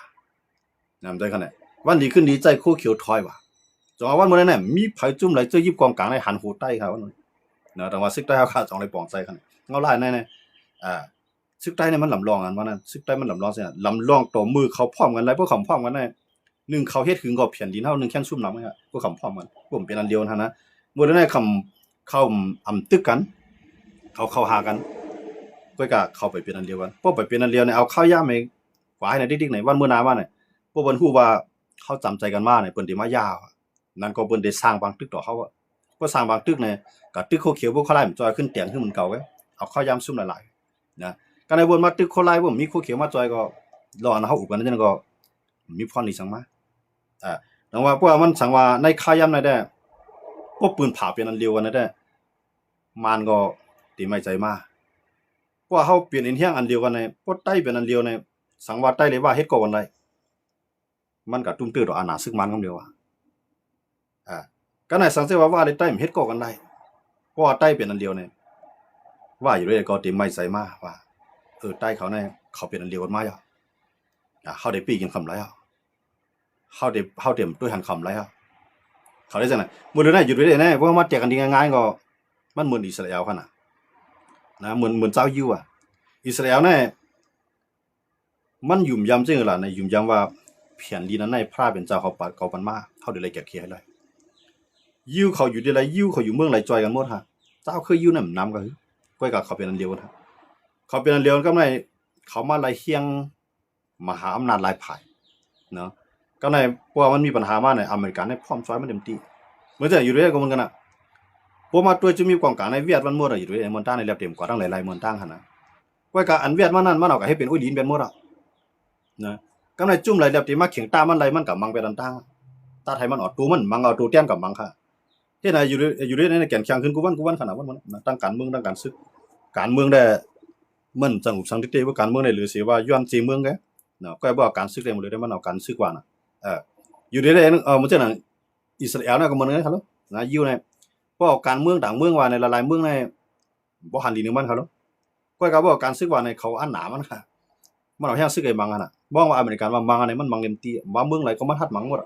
ນຳໃຈຂະແນນ ວັນດີຄືນດີໃຈໂຄຂຽວຖອຍວ່າ ຈະວ່າວັນມື້ນີ້ນະ ມີໃຜຈຸ້ມໄຫຼເຈີຍິບກອງກາງໃນຫັນໂຫດໄຕ້ເຂົາ ນະ ແຕ່ວ່າຊຶກໄຕ້ເຮົາຂາດສອງໄດ້ປອງໃຈຂະແນນ ເງົາຫຼາຍໃນ ໃນ ອາ ຊຶກໄຕ້ນີ້ມັນລຳລອງ ອັນວ່ານັ້ນ ຊຶກໄຕ້ມັນລຳລອງຊັ້ນ ລຳລອງຕໍ່ມືເຂົາພ້ອມກັນໄດ້ ພວກເຂົາພ້ອມກັນໄດ້ ໜຶ່ງເຂົາເຮັດຫຶງກໍແຜ່ນດິນເຮົາ ໜຶ່ງແຂນຊຸມນຳ ພວກເຂົາພ້ອມກັນ ພວກມັນເປັນອັນດຽວຫັ້ນນະ ມື້ໃດເຂົາ ເຂົາ ອຳ ຕຶກກັນ ເຂົາເຂົ້າຫາກັນ ກໍກະເຂົ້າໄປເປັນອັນດຽວກັນ ພໍໄປເປັນອັນດຽວນີ້ ເອົາຄາວຍາມໃຫ້ ກວ່າໃຫ້ນະ ດິກໆ ໃນວັນມື້ໜ້າມານີ້ ພວກເພິ່ນຮູ້ວ່າເຮົາຈຳໃຈກັນມານີ້ ເພິ່ນຊິມາຢາ ນັ້ນກໍເພິ່ນໄດ້ສ້າງບາງຕຶກຕໍ່ເຮົາ ເພິ່ນສ້າງບາງຕຶກນີ້ ກະຕຶກໂຄຂຽວ ພວກເຂົາລາຍມັນຈ່ອຍຂຶ້ນແຕງຄືມັນເກົ່າເວີ້ຍ ເອົາຄາວຍາມຊຸມຫຼາຍໆ ນະ ກະໃນເພິ່ນມາຕຶກໂຄລາຍ ບໍ່ມີໂຄຂຽວມາຈ່ອຍກໍ ລອນເຮົາອຸບກັນນັ້ນກໍ ມີພອນດີສັງມາ ອາ ດັ່ງວ່າ ເພາະວ່າມັນສັງວ່າໃນຄາວຍາມໃນແດ່ ພວກປືນຜາວເປັນອັນດຽວກັນໃນແດ່ ມານກໍຕີໄມ້ໃຈມາ ພວກເຮົາເປັນເອັນຮຽງອັນດຽວກັນໃນ ພວກໄຕ້ເປັນອັນດຽວໃນ ສັງວ່າໄຕ້ເລີຍວ່າເຮັດກໍກັນໄດ້ ມັນກະຕຸ້ມຕື້ຕໍ່ອານາຊຶກມານຄຳດຽວ ອາ ກະໃນສັງເສວ່າວ່າໄດ້ໄຕ້ມັນເຮັດກໍກັນໄດ້ ເພາະວ່າໄຕ້ເປັນອັນດຽວນີ້ ວ່າຢູ່ເດ້ກໍຕີໄມ້ໃສ່ມາວ່າ ເອີ ໄຕ້ເຂົານີ້ ເຂົາເປັນອັນດຽວກັນມາແລ້ວ ອາ ເຮົາໄດ້ປີກກິນຄຳໄລ ເຮົາໄດ້ ເຮົາໄດ້ຕົວຫັນຄຳໄລ ເຂົາໄດ້ຈັ່ງນັ້ນ ມື້ເດີນະ ຢູ່ເດ້ນະ ພວກເຮົາມາແຈກກັນດີງ່າຍໆກໍ ມັນເໝືອນອິສຣາແອລຫັ້ນນະ ນະ ເໝືອນ ເໝືອນຊາວຢິວ ອາ ອິສຣາແອລນີ້ ມັນຫຍຸມຢຳເຊິ່ງລະນະ ຫຍຸມຢຳວ່າແຜ່ນດິນອັນໃນພະເປັນເຈົ້າເຂົາປາດເຂົາປັນມາ ເຮົາໄດ້ໄລ່ແກະເຄໃຫ້ໄດ້ ຢິວເຂົາຢູ່ທີ່ໃດ ຢິວເຂົາຢູ່ເມືອງໃດ ຈ່ອຍກັນໝົດຫັ້ນ ເຈົ້າຄືຢິວນັ້ນນຳກໍຄື ກ້ອຍກະເຂົາເປັນອັນດຽວກັນ ເຂົາເປັນອັນດຽວກັນກັບໃນ ເຂົາມາໄລ່ຮຽງມະຫາອຳນາດຫຼາຍຝ່າຍເນາະ ກັບໃນ ເພາະວ່າມັນມີບັນຫາມາໃນອາເມລິກາໃນພ້ອມຊ່ອຍມັນເຕັມທີ່ ເໝືອນຈັ່ງຢູ່ເດ້ກໍເໝືອນກັນນະ ພວກມາຕົວະຈຸມີກອງກາງໃນຫວຽດມັນໝົດອະ ຢູ່ເດ້ເໝືອນຕ່າງໃນແລັບເຕັມກວ່າທັງຫຼາຍໆເໝືອນຕ່າງຫັ້ນນະ ກ້ອຍກະອັນຫວຽດມານັ້ນ ມັນເອົາກະເຮັດເປັນໂອ້ຍຫຼີນເປັນໝົດອະ ນະ ກຳໃນຈຸ້ມຫຼາຍແລັບທີ່ມາເຂງຕາມັນໄລ ມັນກະມັງໄປຕັນຕາງ ຕັດໃຫ້ມັນອອກໂຕມັນມັງ ເອົາໂຕແຕ່ນກະມັງຄ່ະ ເຮັດໃຫ້ຢູ່ ຢູ່ໃນແກ່ນແຂງຂຶ້ນກູວັນ ກູວັນຂະໜາດມັນ ນະ ທັງການເມືອງ ທັງການຊຶກ ການເມືອງແດ່ ມັນຈັ່ງອຸບສັງຕິເຕ ວ່າການເມືອງໄດ້ຫຼືເສວ່າຍ້ອນເຈເມືອງແດ່ ນະ ກໍບໍ່ເອົາການຊຶກໄດ້ໝົດເລີຍ ມັນເອົາການຊຶກວ່ານະ ເອີ ຢູ່ໃນ ເອີ ມັນຈັ່ງນັ້ນ ອິດສະຣາແອລນະ ກໍເໝືອນກັນຄັບ ນະ ຢູ່ໃນ ເພາະການເມືອງຕ່າງເມືອງວ່າໃນຫຼາຍໆເມືອງໃນ ບໍ່ຫັນດີນຳມັນຄັບ ກ້ອຍກະບໍ່ການຊຶກວ່າໃນເຂົາອັນໜາມັນ ມັນເອົາແຮງຊຶກໄປມັງຫັ້ນນະ ມອງວ່າອາເມລິກັນວ່າມັງອັນໃດ ມັນມັງເຕັມທີ່ ວ່າເມືອງໃດກໍມັນຮັດມັງໝົດ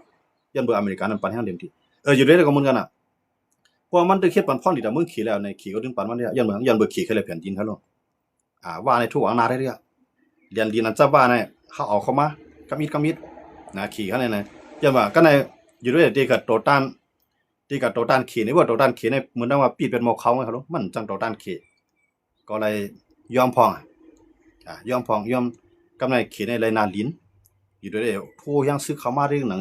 ຢ້ານເບີອາເມລິກັນນັ້ນປັນແຮງເຕັມທີ່ ເອີ ຢູ່ໃດກໍເໝືອນກັນນະ ເພາະວ່າມັນໄດ້ເຮັດປັນພອນດີຕໍ່ເມືອງເຂແລ້ວ ໃນເຂກໍຈຶ່ງປັນມັນ ຢ້ານເມືອງ ຢ້ານເບີເຂເຂົາແຫຼະແຜ່ນດິນເຂົາ ອາ ວ່າໃນທຸກອານາໄດ້ເດ ແດນດິນອັນຈັບວ່າໃນ ເຮົາເອົາເຂົ້າມາ ກຳອິດກຳອິດ ນະ ເຂເຂົາໃນ ຢ້ານວ່າກັນໃນ ຢູ່ໃດທີ່ກະຕໍ່ຕ້ານ ທີ່ກະຕໍ່ຕ້ານເຂໃນ ບໍ່ຕໍ່ຕ້ານເຂໃນ ເໝືອນດັ່ງວ່າປີດເປັນໝໍ້ເຂົາໄງ ເຂົາ ມັນຈັ່ງຕໍ່ຕ້ານເຂ ກໍໄດ້ຍອມພ້ອງ ອາ ຍອມພ້ອງ ຍອມ ກັບໃນເຂໃນໄລນາລິນ ຢູ່ໃດໂທຮຽງຊຶກເຂົ້າມາໄດ້ໜັງ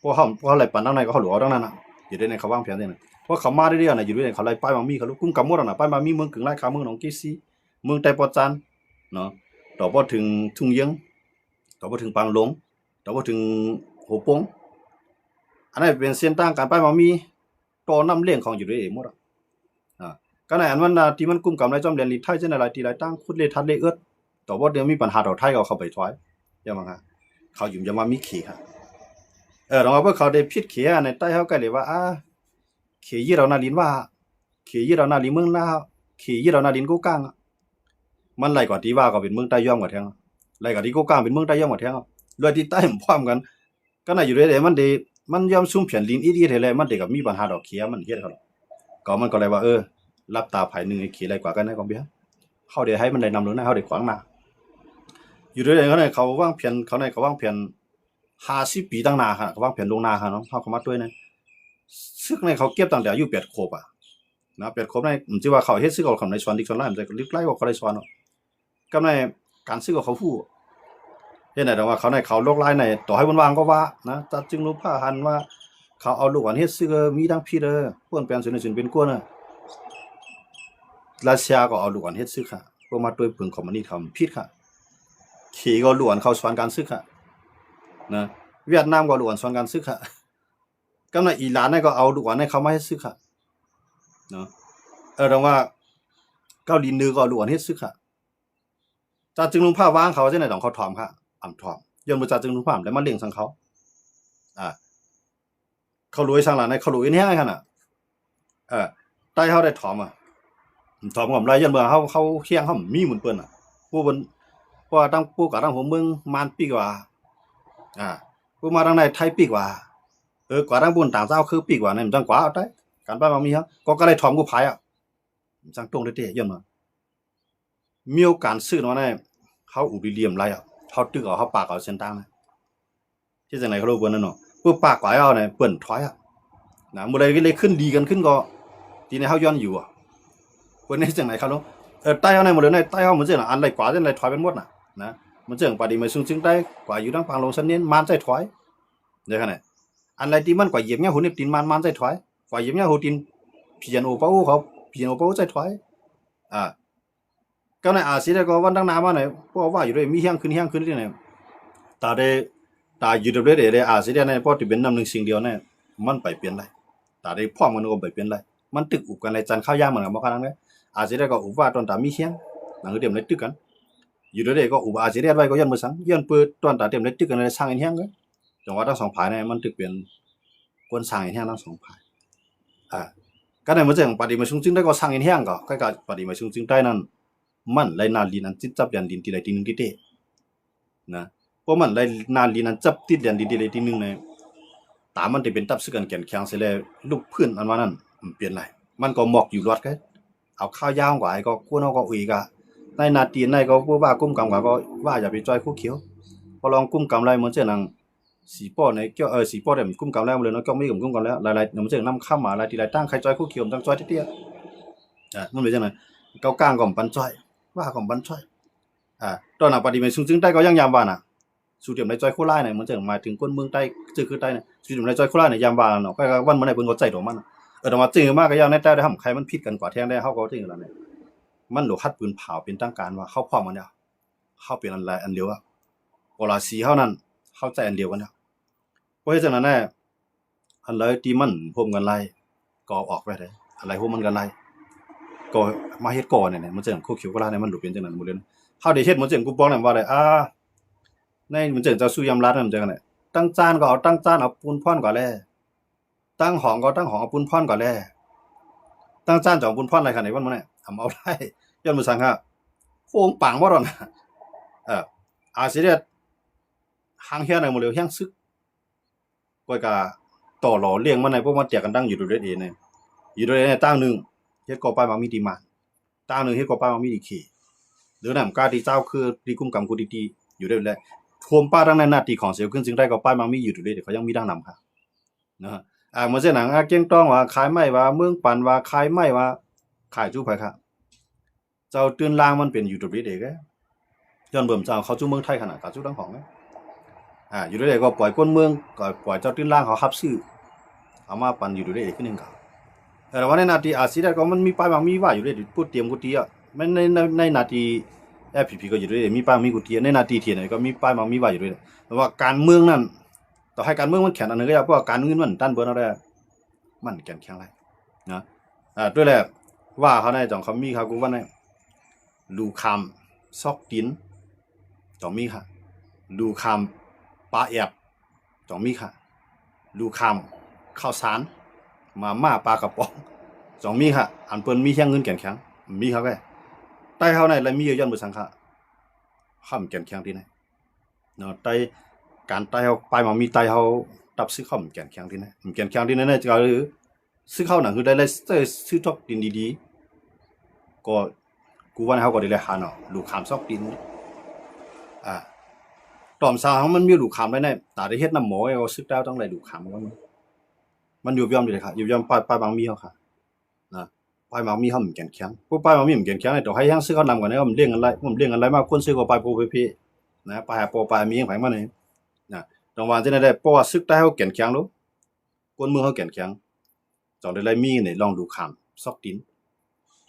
ພວກເຮົາ ພວກເຮົາໄລ່ປັນທາງໃດກໍເຮົາຫຼວງເອົາທາງນັ້ນນະ ຢູ່ໃດໃນເຂົາວາງແຜນຈັ່ງນັ້ນ ພວກເຂົາມາໄດ້ແລ້ວນະ ຢູ່ໃດໃນເຂົາໄລ່ປ້າຍມາມີ ເຂົາກຸມກຳໝົດນະ ປ້າຍມາມີ ເມືອງກຶງ ລາຍຄາ ເມືອງໜອງເກຊີ ເມືອງໄຕປອດຈານ ເນາະ ຕໍ່ບໍ່ເຖິງທຸງເຢີງ ຕໍ່ບໍ່ເຖິງປາງຫຼົງ ຕໍ່ບໍ່ເຖິງໂຮໂປ່ງ ອັນນັ້ນເປັນເສັ້ນທາງການໄປມາມີ ຕໍ່ນ້ຳເຫຼ້ງຂອງຢູ່ໃນເອໝົດອະ ອາ ກະໃນອັນມັນນະ ທີ່ມັນກຸມກຳໄລຈອມແດນລິນໄທ ເຊັ່ນຫຼາຍທີ່ຫຼາຍຕ່າງ ຂຸດເລທາດເລເອິດ ຕໍ່ບໍ່ໄດ້ມີບັນຫາຕໍ່ໄທ ກໍເຂົາໄປຖອຍ ຢ່າມາ ເຂົາຢືນຢັນວ່າມີເຂ ເອີ ລອງວ່າພວກເຂົາໄດ້ຜິດເຂ ໃນໃຕ້ເຮົາກໍເລີຍວ່າ ອາ ເຂຍຶດເອົານາລິນວ່າ ເຂຍຶດເອົານາລິນເມືອງລາວ ເຂຍຶດເອົານາລິນໂກກາງ ມັນໄຫຼກວ່າທີ່ວ່າກໍເປັນເມືອງໃຕ້ຍ່ອມກວ່າແທ້ ໄຫຼກວ່າທີ່ໂກກາງເປັນເມືອງໃຕ້ຍ່ອມກວ່າແທ້ ລວຍທີ່ໃຕ້ມັນພ້ອມກັນ ກໍນາຢູ່ເດ້ ມັນເດ ມັນຍອມຊຸມແຜ່ນດິນອິດໆ ແທ້ແລ້ວ ມັນເດກໍມີບັນຫາດອກເຂ ມັນເຮັດເຂົາ ກໍມັນກໍເລີຍວ່າ ເອີ ຫຼັບຕາຝ່າຍໜຶ່ງ ເຂໄຫຼກວ່າກັນນະ ກອງເບຍ ເຮົາເດໃຫ້ມັນໄດ້ນຳເລີຍນະ ເຮົາເດຂວາງໜ້າ ຢູ່ເດ້ ເຂົາ ເຂົາວາງແຜນ ເຂົາໃນ ເຂົາວາງແຜນ ຫ້າສິບປີຕັ້ງໜ້າຫັ້ນ ກະວາງແຜນລ່ວງໜ້າຫັ້ນເນາະ ເຮົາເຂົ້າມາດ້ວຍນະ ຊຶກໃນເຂົາເກັບຕັ້ງແຕ່ອາຍຸແປດຂວບອະ ນະ ແປດຂວບໃນ ມັນຊິວ່າເຂົາເຮັດຊຶກ ເຂົາໄດ້ສອນດິກສອນລາຍ ມັນຈະເລິກໄຫຼກວ່າເຂົາໄດ້ສອນເນາະ ກຳໃນການຊຶກເຂົາຮູ້ ເຮັດໃດດອກວ່າເຂົາໃນເຂົາລວກລາຍໃນ ຕໍ່ໃຫ້ເພິ່ນວ່າຫຍັງກໍວ່ານະ ຈາດຈຶ່ງລຸມພາຫັນວ່າ ເຂົາເອົາລູກອ່ອນເຮັດຊຶກ ມີທັງຜິດເດີ ເພິ່ນແປນສູນໃຫ້ສູນເປັນກົວນະ ຣັດເຊຍກໍເອົາລູກອ່ອນເຮັດຊຶກ ເພື່ອມາຊ່ວຍເພິ່ງຄອມມານິດ ເຂົາຜິດ ເຂກໍເອົາລູກອ່ອນເຂົ້າສອນການຊຶກ ນະ ຫວຽດນາມກໍເອົາລູກອ່ອນສອນການຊຶກ ກຳໃນອີຣານນັ້ນກໍເອົາລູກອ່ອນໃຫ້ເຂົາມາເຮັດຊຶກ ເນາະ ເອີ ດອກວ່າເກົາຫຼີເໜືອກໍເອົາລູກອ່ອນເຮັດຊຶກ ຈາດຈຶ່ງລຸມພາວາງເຂົາຈັ່ງໃດ ຕ້ອງເຂົາຖອມ ອຳຖອມ ຍ້ອນບໍ່ຈາດຈຶ່ງລຸມພາໄດ້ມາເລັ່ງສັງເຂົາ ອາ ເຂົາລວຍສັງຫຼາຍ ເຂົາລວຍແຮງຂະໜາດ ເອີ ໄຕ້ເຮົາໄດ້ຖອມ ອາ ຖອມກໍບໍ່ໄດ້ ຍ້ອນວ່າເຮົາ ເຮົາແຮງເຮົາມີໝູນເພິ່ນ ອາ ຜູ້ເພິ່ນ ເພາະວ່າຕັ້ງ ຜູ້ກາຕັ້ງຫົວເມືອງ ມານປີກວ່າ ອາ ຜູ້ມາທາງໃນໄທປີກວ່າ ເອີ ກວ່າຕັ້ງບຸນຕ່າງຊາວຄືປີກວ່າ ນັ້ນຈັ່ງກວ່າເອົາໄດ້ ການປາບໝາກມີເຮົາ ກໍ ກໍໄດ້ຖອມກູພາຍ ອາ ມັນຈັ່ງຕົງເດ້ ຍ້ອນວ່າ ມີໂອກາດຊື້ນຳໃນ ເຮົາອຸບລິເລ່ຍມໄລ່ ເຮົາຕຶກເອົາ ເຮົາປາກເອົາເສັ້ນທາງນະ ເຮັດຈັ່ງໃດເຂົາຮູ້ເພິ່ນນັ້ນເນາະ ເພິ່ນປາກກວ່າເຮົາໃນ ເພິ່ນຖອຍ ນະ ມື້ໃດເລີຍຂຶ້ນດີກັນຂຶ້ນກໍ ທີນີ້ເຮົາຍ້ອນຢູ່ ເພິ່ນເຮັດຈັ່ງໃດເຂົາຮູ້ ເອີ ໃຕ້ເຮົາໃນໝົດເລີຍ ໃນໃຕ້ເຮົາໝົດເຊິ່ງ ອັນໄລ່ກວ່າ ອັນໄລ່ຖອຍໄປໝົດນະ ນະ ໝົດເຊິ່ງປະຕິມາຊຸງຈຶ່ງໄດ້ ກວ່າຢູ່ທາງຝັ່ງລົງຊະເໜັນ ມານໃຈຖອຍ ເດ້ຂະໜາດ ອັນໃດທີ່ມັນກວ່າຢຽບຫຍ້າຫົວເລັບຕີນມານ ມານໃຈຖອຍ ກວ່າຢຽບຫຍ້າຫົວຕີນ ພີເອັນໂອປາໂອເຂົາ ພີເອັນໂອປາໂອໃຈຖອຍ ອາ ກຳໃນອາຊີໄດ້ກໍວັນຕັ້ງໜ້າມານີ້ ພວກວ່າຢູ່ເດ້ ມີແຮງຂຶ້ນ ແຮງຂຶ້ນນີ້ນະ ຕາໄດ້ ຕາຢູດັບເບິນເອເດ ອາຊີໄດ້ນະ ພໍທີ່ເປັນນ້ຳໜຶ່ງສິ່ງດຽວນະ ມັນໄປປ່ຽນໄດ້ ຕາໄດ້ພ້ອມກັນກໍໄປປ່ຽນໄດ້ ມັນຕຶກອຸບກັນໃນຈັນຂ້າວຢາມ ມັນກໍບໍ່ຂະໜາດນັ້ນ ອາຊີໄດ້ກໍອຸບວ່າຕອນຕາມີແຮງ ໜັງເຕັມໄດ້ຕຶກກັນ ຢູດັບເບິນເອກໍອຸບອາຊີໄດ້ໄວ້ກໍຍ້ອນບໍ່ສັງ ຍ້ອນເປີດຕອນຕາເຕັມໄດ້ຕຶກກັນໃນສ້າງເຫັນແຮງ ຈັ່ງວ່າທັງສອງຝ່າຍນີ້ມັນຖືເປັນຄົນສ້າງເຫັນແຮງທັງສອງຝ່າຍ ອາ ກະໃນເມື່ອຈັ່ງປະຕິມາຊຸງຈຶ່ງໄດ້ກໍສ້າງເຫັນແຮງກໍ ໃກ້ກັບປະຕິມາຊຸງຈຶ່ງໄດ້ນັ້ນ ມັນໄດ້ໜ້າດິນອັນຕິດຈັບແດນດິນທີ່ໃດທີ່ໜຶ່ງຕິເຕ ນະ ເພາະມັນໄດ້ໜ້າດິນອັນຈັບຕິດແດນດິນທີ່ໃດທີ່ໜຶ່ງໃນ ຕາມັນຈະເປັນຕັບຊຶກອັນແຂງແຂງເສຍແລ້ວ ລຸກພື້ນອັນວ່ານັ້ນ ມັນປ່ຽນໄດ້ ມັນກໍໝອກຢູ່ລອດໄກ ເອົາຂ່າວຢາວກວ່າໃຫ້ກໍ ຄົນເຮົາກໍອຸຍກະ ໃນໜ້າທີ່ໃນກໍບໍ່ວ່າກຸມກຳກວ່າ ກໍວ່າຢ່າໄປຈ່ອຍຄູຂຽວ ພໍລອງກຸມກຳໄດ້ ເໝືອນເຊັ່ນໜັງ ສີປໍໃນ ເອີ ສີປໍໄດ້ກຸມກຳແລ້ວ ເລີຍເນາະ ກຽວມີກໍກຸມກຳແລ້ວ ຫຼາຍໆ ເໝືອນເຊັ່ນນຳຄຳມາ ຫຼາຍທີ່ຫຼາຍທາງ ໃຄຈ່ອຍຄູຂຽວ ມັນຕ້ອງຈ່ອຍຕິເຕ ອາ ມັນເປັນຈັ່ງນັ້ນ ເກົາກາງກໍມັນບໍ່ປານຈ່ອຍ ວ່າກໍມັນບໍ່ປານຈ່ອຍ ອາ ຕອນນັ້ນປະຕິມາຊຸງຈຶ່ງໄດ້ກໍຍັງຢາມວ່ານະ ສູຕຽມໄດ້ຈ່ອຍໂຄລາຍນະ ມັນຈະໝາຍເຖິງຄົນເມືອງໃຕ້ ຊື່ຄືໃຕ້ນະ ສູຕຽມໄດ້ຈ່ອຍໂຄລາຍນະ ຢາມວ່າເນາະ ກໍວັນມື້ໃດເພິ່ນກໍໃຈຕົວມັນ ເອີ ແຕ່ວ່າຈື່ມາກໍຢ່າງໃນແຕ່ໄດ້ຫ້າມໃຄມັນຜິດກັນກວ່າແທ້ແລ້ວ ເຮົາກໍເຖິງລະນີ້ ມັນໂລງຮັດປືນຜາວເປັນທາງການວ່າ ເຮົາພ້ອມກັນແລ້ວ ເຮົາເປັນອັນລະ ອັນດຽວ ກໍລາສີເຮົານັ້ນ ເຮົາໃຈອັນດຽວກັນແລ້ວ ບໍ່ເຮັດຈັ່ງນັ້ນແນ່ ອັນໃດທີ່ມັນຮ່ວມກັນໄດ້ ກໍເອົາອອກໄປເດ້ ອັນໃດຮ່ວມມັນກັນໄດ້ ກໍມາເຮັດກໍແນ່ໆ ມັນຈັ່ງໂຄຂຽວໂຄລາຍນີ້ ມັນບໍ່ເປັນຈັ່ງນັ້ນໝົດເລີຍ ເຮົາໄດ້ເຮັດໝົດຈັ່ງກູປອງນັ້ນວ່າໄດ້ ອາ ໃນມັນຈັ່ງເຈົ້າສູ່ຍາມລາດນັ້ນຈັ່ງນັ້ນ ຕັ້ງຈານກໍເອົາຕັ້ງຈານ ເອົາປູນພອນກວ່າແລ ຕັ້ງຫ້ອງກໍຕັ້ງຫ້ອງ ເອົາປູນພອນກວ່າແລ ຕັ້ງຈານຈອງປູນພອນໄດ້ຂະໜາດໃດວັນມື້ນີ້ ອຳເອົາໄດ້ ຍ້ອນບໍ່ສັງຫະ ໂຄງປາງບໍ່ດອນ ເອີ ອາຊີເດດ ຫາງແຮງໄດ້ໝົດເລີຍ ແຮງຊຶກ ຂ້ອຍກະຕໍ່ຫຼໍ່ລ້ຽງມັນໃຫ້ພວກມັນແຕກກັນຕັ້ງຢູ່ ຢູດັບເບິນເອ ນີ້ ຢູດັບເບິນເອ ນີ້ ຕ່າງໜຶ່ງເຮັດກໍປ້າຍໝາກມີທີ່ມານ ຕ່າງໜຶ່ງເຮັດກໍປ້າຍໝາກມີທີ່ເຂ ຫຼືນຳກາທີ່ເຈົ້າຄືທີ່ກຸມກຳກູຕີໆ ຢູ່ໄດ້ແລ້ວ ໂຮມປ້າທັງໃນໜ້າທີ່ຂອງເຊວຂຶ້ນຈຶ່ງໄດ້ກໍປ້າຍໝາກມີຢູ່ ຢູດັບເບິນເອ ເຂົາຍັງມີດັ່ງນຳຄ່ະ ເນາະ ອາ ເໝືອນເຊັ່ນໜັງ ອາ ກຽງຕອງວ່າຂາຍໄມ້ວ່າ ເມືອງປັນວ່າຂາຍໄມ້ວ່າ ຂາຍສູ່ໃຜຄ່ະ ເຈົ້າຕື່ນລ່າງມັນເປັນ ຢູດັບເບິນເອ ເດ້ ຍ້ອນເບິ່ມເຈົ້າເຂົ້າສູ່ເມືອງໄທຂະໜາດການສູ່ທັງຫ້ອງເດ້ ອາ ຢູດັບເບິນເອ ກໍປ່ອຍຄົນເມືອງ ກໍປ່ອຍເຈົ້າຕື່ນລ່າງເຂົາຮັບຊື້ ເອົາມາປັນ ຢູດັບເບິນເອ ຄືໜຶ່ງກະ ແຕ່ວ່າໃນໜ້າທີ່ອາຊີໄດ້ກໍມັນມີປ້າຍໝາກມີວ່າຢູ່ເດ້ ຜູ້ຕຽມກູຕີອະ ແມ່ນໃນ ໃນ ໃນໜ້າທີ່ ເອັຟພີພີ ກໍຢູ່ເດ້ ມີປ້າຍໝາກມີກູຕີ ໃນໜ້າທີ່ທີເອັນເອ ກໍມີປ້າຍໝາກມີວ່າຢູ່ເດ້ ແຕ່ວ່າການເມືອງນັ້ນ ຕໍ່ໃຫ້ການເມືອງມັນແຂງອັນໜຶ່ງກໍຢ່າ ເພາະວ່າການເງິນມັນຕັນເບີນເອົາໄດ້ ມັນແກ່ນແຂງໄດ້ ນະ ອາ ດ້ວຍແຫຼະ ວ່າເຂົາໃນຈອງຄຳມີເຂົາກູວ່າໃນ ລູຄາມຊອກຕີນ ຈອງມີຄ່ະ ລູຄາມປາແອບ ຈອງມີຄ່ະ ລູຄາມເຂົ້າສານ ມາມ່າປາກະປ໋ອງ ຈອງມີຄ່ະ ອັນເພິ່ນມີແຮງເງິນແກ່ນແຂງ ມີຄ່ະແກ ໃຕ້ເຮົາໃນລະມີຢູ່ ຍ້ອນບໍ່ສັງຂະ ຄວາມແກ່ນແຂງທີ່ໃນ ເນາະ ໃຕ້ ການໃຕ້ເຮົາ ປ້າຍໝາກມີໃຕ້ເຮົາ ຕັບຊຶກເຮົາມັນແກ່ນແຂງທີ່ໃນ ມັນແກ່ນແຂງທີ່ໃນ ໃນກໍຄື ຊຶກເຮົານັ້ນຄືໄດ້ ໄດ້ ໄດ້ຊື້ຊອກດິນດີໆ ກໍກູວ່າເຮົາກໍໄດ້ແລະຫາເນາະ ລູກຄາມຊອກດິນ ອາ ຕອນເຊົ້າເຮົາມັນມີລູກຂາມໄວ້ໃນ ຕາໄດ້ເຮັດນຳໝໍ ກໍສຶກດາວຕ້ອງໄດ້ລູກຂາມ ມັນ ມັນຍຸບຍ່ອມຢູ່ເດ້ຄ່ະ ຍຸບຍ່ອມປ້າຍ ປ້າຍບາງມີເຮົາຄ່ະນະ ປ້າຍບາງມີເຮົາມັນແກ່ນແຂງ ພວກປ້າຍບາງມີມັນແກ່ນແຂງ ຕໍ່ໃຫ້ແຮງຊຶກເຮົານຳກັນ ມັນເດ້ງກັນໄລ່ ມັນເດ້ງກັນໄລ່ມາ ຄົນຊຶກກໍໄປໂພເພເພນະ ໄປຫາປໍ ໄປຫາແມ່ຂອງມັນນີ້ນະ ຕ້ອງວ່າຈັ່ງໃດ ເພາະວ່າຊຶກໃຕ້ເຮົາແກ່ນແຂງໂລດ ກົນເມືອງເຮົາແກ່ນແຂງ ຕ້ອງໄດ້ໄລ່ມີນີ້ ລອງລູກຂາມ ຊອກຕີນ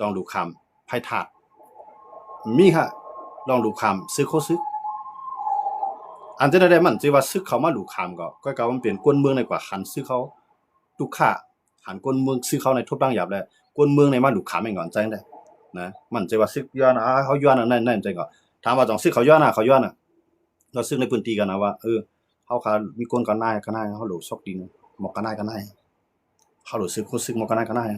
ລອງລູກຂາມ ໄພທາດ ມີຄ່ະ ລອງລູກຂາມ ຊຶກໂຄຊຶກ ອັນຈັ່ງໃດ ມັນຊິວ່າຊຶກເຂົ້າມາລູກຂາມກໍ ກໍ ກໍມັນເປັນກົນເມືອງໃນກວ່າ ຄັນຊຶກເຮົາ ທຸກຂ້າ ຄັນກົນເມືອງຊຶກເຮົາໃນທົບດັງຫຍາບ ແລະ ກົນເມືອງໃນມາລູກຂາມແມ່ນກໍອັນຈັ່ງໃດນະ ມັນຊິວ່າຊຶກຍ້ອນ ອາ ເຮົາຍ້ອນອັນນັ້ນ ນັ້ນ ຈັ່ງກໍ ຖາມວ່າຕ້ອງຊຶກເຂົາຍ້ອນນະ ເຂົາຍ້ອນນະ ກໍຊຶກໃນພື້ນທີ່ກັນນະວ່າ ເອີ ເຮົາຂ້າມີກົນກັນນາຍກັນນາຍ ເຮົາໂລຊອກຕີນ ໝອກກັນນາຍກັນນາຍ ເຮົາໂລຊຶກ ຄົນຊຶກໝອກກັນນາຍກັນນາຍ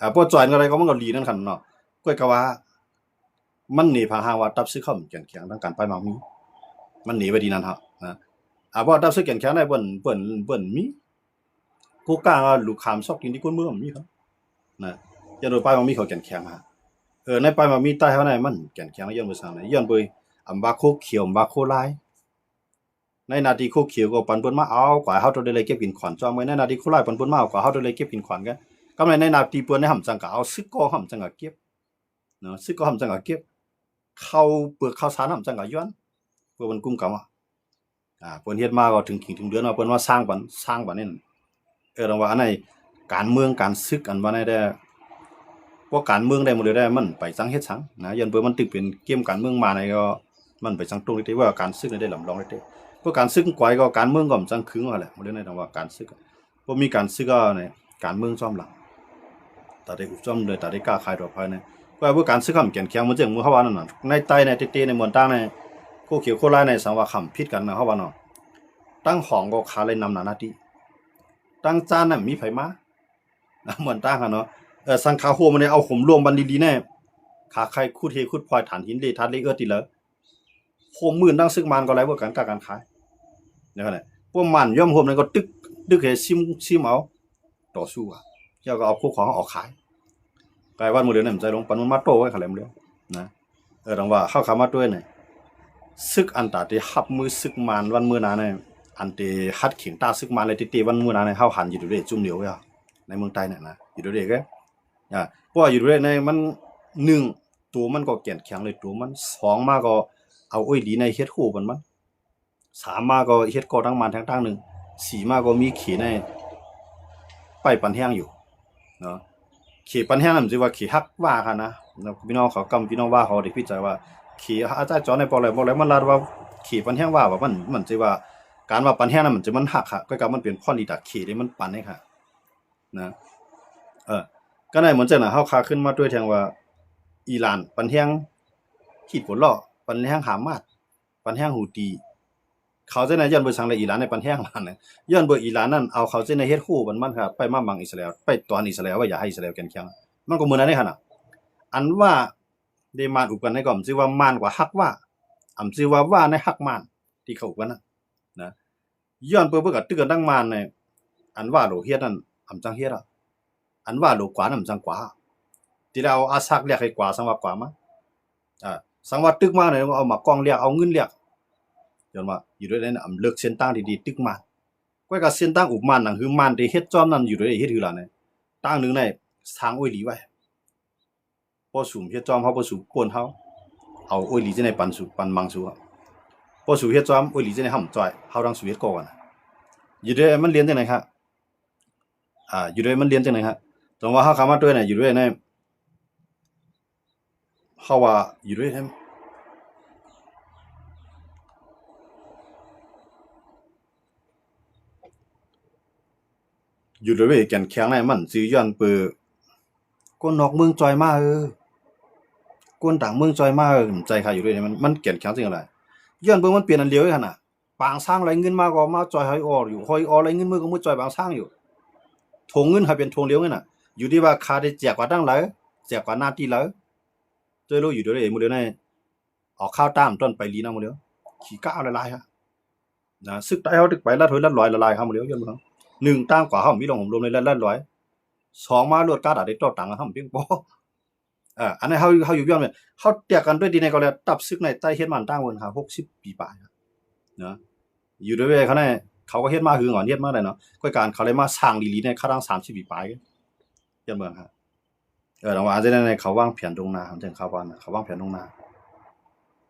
ອາ ບໍ່ຈ່ອຍກັນໄດ້ກໍມັນກໍດີນັ້ນຄັນເນາະ ຂ້ອຍກໍວ່າ ມັນເໜພາຫາວ່າຕັບຊຶກເຮົາມັນແກ່ນແຂງ ທາງການປ້າຍໝາກມີ ມັນເໜໄວ້ດີນັ້ນເຮົານະ ອາ ບໍ່ຕັບຊຶກແກ່ນແຂງໄດ້ ເພິ່ນ ເພິ່ນ ເພິ່ນມີ ໂກກາງ ລູກຂາມຊອກຕີນທີ່ຄົນເມືອງມີຄັນນະ ຢ່າໂດຍປ້າຍໝາກມີເຂົາແກ່ນແຂງຫາ ເອີ ໃນປ້າຍໝາກມີໃຕ້ເຮົາໃນມັນແກ່ນແຂງ ຍ້ອນເບີສັງໃດ ຍ້ອນເບີ ອຳວ່າໂຄຂຽວ ອຳວ່າໂຄລາຍ ໃນໜ້າທີ່ໂຄຂຽວກໍປັນເພິ່ນມາເອົາ ກວ່າເຮົາຕ້ອງໄດ້ໄລ່ເກັບກິນຂອນຈ້ອມໄວ້ ໃນໜ້າທີ່ໂຄລາຍປັນເພິ່ນມາເອົາ ກວ່າເຮົາຕ້ອງໄດ້ເກັບກິນຂອນກັນ ກຳໃນ ໃນໜ້າທີ່ເພິ່ນໃຫ້ຫຳຈັ່ງກະເອົາ ຊຶກກໍຫຳຈັ່ງກະເກັບເນາະ ຊຶກກໍຫຳຈັ່ງກະເກັບ ເຂົ້າເປືອກເຂົ້າສານຫຳຈັ່ງກະຍ້ອນ ເພື່ອມັນກຸມກຳ ອາ ເພິ່ນເຮັດມາກໍເຖິງຂີງເຖິງເດືອນວ່າເພິ່ນມາສ້າງປັນ ສ້າງປັນນີ້ ເອີ ລອງວ່າອັນໃດ ການເມືອງການຊຶກ ອັນວ່າໃນແດ່ ພວກການເມືອງໄດ້ໝົດເລີຍໄດ໋ ມັນໄປຈັ່ງເຮັດສັງນະ ຍ້ອນເພິ່ນມັນຖືກເປັນເກມການເມືອງມາໃນກໍ ມັນໄປຈັ່ງຕົງເດ ວ່າການຊຶກໄດ້ລຳລອງເດ ພວກການຊຶກກວາຍກໍການເມືອງກໍມັນຈັ່ງຄຶງຫັ້ນແຫຼະ ໝົດເລີຍໃນ ລອງວ່າການຊຶກ ບໍ່ມີການຊຶກກໍໃນ ການເມືອງຊ້ອມຫຼັງ ຕາໄດ້ອຸບຊ້ອມເລີຍ ຕາໄດ້ຄ້າຂາຍທົ່ວໄປໃນ ກໍວ່າການຊຶກຄຳແກ່ນແຂງ ເໝືອນຈັ່ງເຮົາວ່ານັ້ນນະ ໃນໃຕ້ໃນເຕເຕໃນເມືອງຕ່າງໃນ ໂຄຂຽວໂຄລາຍໃນ ສັງວ່າຄຳຜິດກັນນະ ເຮົາວ່າເນາະ ຕັ້ງຫ້ອງກໍຂາໄລ່ນຳໜ້າໜ້າທີ່ ຕັ້ງຈານນະມີໃຜມາ ເມືອງຕ່າງຫັ້ນເນາະ ເອີ ສັງຂາໂຮມນີ້ເອົາໂຮມລວມບັນດີໆແນ່ ຂາໄຂ່ຂຸດເຮຂຸດພອຍ ຖ່ານຫີນເລທາດເລເອີດຕິເລີ ໂຮມໝື່ນດັ່ງຊຶກມານກໍໄລ່ເວີກການຄ້າການຂາຍ ນະ ພວກມານຍອມໂຮມນັ້ນກໍຕຶກ ຕຶກເຮຊິມ ຊິມເອົາ ຕໍ່ສູ້ ແລ້ວກໍເອົາຄູ່ຂອງເຮົາອອກຂາຍ ກາຍວັນມື້ເດີນນັ້ນໃຈລົງປັນມັນມາໂຕ້ໄວ້ຂະແຫຼມເດີນນະ ເອີ ດັ່ງວ່າເຮົາເຂົ້າມາດ້ວຍນີ້ ຊຶກອັນຕາທີ່ຮັບມືຊຶກມານວັນມື້ໜ້ານີ້ ອັນທີ່ຮັດເຂງຕ້ານຊຶກມານແລະຕິເຕະວັນມື້ໜ້ານີ້ ເຮົາຫັນຢູ່ເດ ຈຸ່ມດຽວເລີຍ ໃນເມືອງໃຕ້ນີ້ນະ ຢູ່ເດເດ້ ອາ ເພາະວ່າຢູ່ເດໃນມັນ ໜຶ່ງ ໂຕມັນກໍແກ່ນແຂງເລີຍ ໂຕມັນ ສອງ ມາກໍເອົາໂອ້ຍຫຼີໃນເຮັດໂຮປານມັນ ສາມ ມາກໍເຮັດກໍທັງມານແທງທາງໜຶ່ງ ສີ່ ມາກໍມີເຂໃນໄປປັນແຮງຢູ່ເນາະ ເຂປັນແຮງນັ້ນມັນຊິວ່າເຂຮັກວ່າຫັ້ນນະ ພີ່ນ້ອງເຂົາກຳ ພີ່ນ້ອງວ່າເຮົາໄດ້ຜິດໃຈວ່າ ເຂ ອາຈານຈອນໄດ້ບອກແລ້ວ ບອກແລ້ວ ມັນລາດວ່າເຂປັນແຮງວ່າ ວ່າມັນ ມັນຊິວ່າ ການວ່າປັນແຮງນັ້ນມັນຊິ ມັນຫັກຫະ ກໍກະມັນເປັນພອນດີຕາເຂເດ້ ມັນປັນເດ້ຫະ ນະ ເອີ ກໍໄດ້ເໝືອນຈັ່ງນັ້ນ ເຮົາຄາຂຶ້ນມາດ້ວຍແທງວ່າ ອີຣານປັນແຮງຮີດໂປລໍ ປັນແຮງຮາມາດ ປັນແຮງຫູຕີ ເຂົາເຈົ້ານັ້ນ ຍ້ອນເບີສັງແລະ ອີຣານໄດ້ປັນແຮງວ່ານັ້ນ ຍ້ອນເບີອີຣານນັ້ນ ເອົາເຂົາເຈົ້ານັ້ນເຮັດໂຮປານມັນ ໄປມາບັງອິດສະຣາເອລ ໄປຕອນອິດສະຣາເອລວ່າຢ່າໃຫ້ອິດສະຣາເອລແກ່ນແຂງ ມັນກໍເໝືອນອັນນີ້ຫັ້ນນະ ອັນວ່າໄດ້ມານອຸບກັນໃນກໍ ມັນຊິວ່າມານກວ່າຮັກວ່າ ອຳຊິວ່າວ່າໃນຮັກມານທີ່ເຂົາອຸບກັນນັ້ນ ນະ ຍ້ອນເປີເບິ່ງກັນຕຶກກັນທັງມານນີ້ ອັນວ່າໂຫຼເຮັດນັ້ນ ອຳຈັ່ງເຮັດອະ ອັນວ່າໂຫຼກວານັ້ນ ອຳຈັ່ງກວາ ທີ່ລາວອາສັກລຽກໃຫ້ກວາ ສັງວ່າກວາມາ ອາ ສັງວ່າຕຶກມານີ້ ເອົາມາກອງລຽກ ເອົາເງິນລຽກ ຍ້ອນວ່າຢູ່ດ້ວຍໃນອຳເລິກເສັ້ນທາງທີ່ດີຕຶກມານ ກ້ອຍກະເສັ້ນທາງອຸບມານ ໜັງຫືມານທີ່ເຮັດຈອມນັ້ນ ຢູ່ດ້ວຍເຮັດຄືລະໃນ ຕ່າງໜຶ່ງໃນ ສ້າງໂອ້ຍຫຼີໄວ້ ພໍສູມເຮັດຈອມເຮົາ ພໍສູມປົນເຮົາ ເອົາໂອ້ຍຫຼີຈະໄດ້ປັນສູ ປັນມັງສູ ພໍສູເຮັດຈອມ ໂອ້ຍຫຼີຈະໄດ້ຫ້ຳຈ່ອຍ ເຮົາທັງສູເຮັດກໍກັນ ຢູ່ດ້ວຍມັນລຽນຈັ່ງໃດຄະ ອ່າ ຢູ່ດ້ວຍມັນລຽນຈັ່ງໃດຄະ ຕົງວ່າເຮົາເຂົ້າມາດ້ວຍນະ ຢູ່ດ້ວຍໃນ ເຮົາວ່າ ຢູ່ດ້ວຍໃນ ຢູ່ດ້ວຍແກ່ນແຂງໃນມັນ ຊື່ຍ້ອນເປີ ຄົນນອກເມືອງຈ່ອຍມາເອີ ຄົນຕ່າງເມືອງຈ່ອຍມາເອີ ໃຈຄະ ຢູ່ດ້ວຍໃນມັນ ມັນແກ່ນແຂງຈັ່ງໃດ ຍ້ອນເບິ່ງມັນເປັນອັນດຽວຫັ້ນນະ ປາງຊ້າງໄລ່ເງິນມາກໍມາຈ່ອຍຫອຍອໍຢູ່ ຫອຍອໍໄລ່ເງິນມາກໍມາຈ່ອຍປາງຊ້າງຢູ່ ຖົງເງິນໃຫ້ເປັນຖົງດຽວນັ້ນນະ ຢູ່ທີ່ວ່າຂ້າໄດ້ແຈກກວ່າທາງໃດ ແຈກກວ່າໜ້າທີ່ໃດ ໂດຍໂລຢູ່ດຽວໃດມື້ດຽວໃນ ອອກຂ່າວຕາມຕ້ອນໄປລີນຳມື້ດຽວ ຂີ້ກ້າຫຼາຍໆ ນະ ຊຶກໃຕ້ເຮົາຕຶກໄປລັດຫ້ວຍລັດລອຍຫຼາຍໆ ເຮົາມື້ດຽວ ຍ້ອນເຮົາ ໜຶ່ງ ຕ່າງກວ່າເຮົາມີລອງຫົມລົມໃນລັດລອຍ ສອງ ມາລວດກາດາໄດ້ຕໍ່ຕັງເຮົາພຽງພໍ ເອີ ອັນນັ້ນເຮົາ ເຮົາຢູ່ຍ້ອນ ເຮົາແຕກກັນດ້ວຍທີ່ໃນກໍແລ້ວ ຕັບຊຶກໃນໃຕ້ເຮັດມາຕ່າງເວີນຫາ ຫົກສິບປີປາຍ ເນາະ ຢູ່ດ້ວຍເຂົານີ້ ເຂົາກໍເຮັດມາຫຶງ ເຂົາເຮັດມາໄດ້ເນາະ ກໍການເຂົາໄດ້ມາສ້າງດີໆໃນຄະດັງສາມສິບປີປາຍ ເຫັນບໍ່ຮະ ເອີ ແຕ່ວ່າອັນນັ້ນເຂົາວາງແຜນລ່ວງໜ້າ ເຂົາວ່າເຂົາວາງແຜນລ່ວງໜ້າ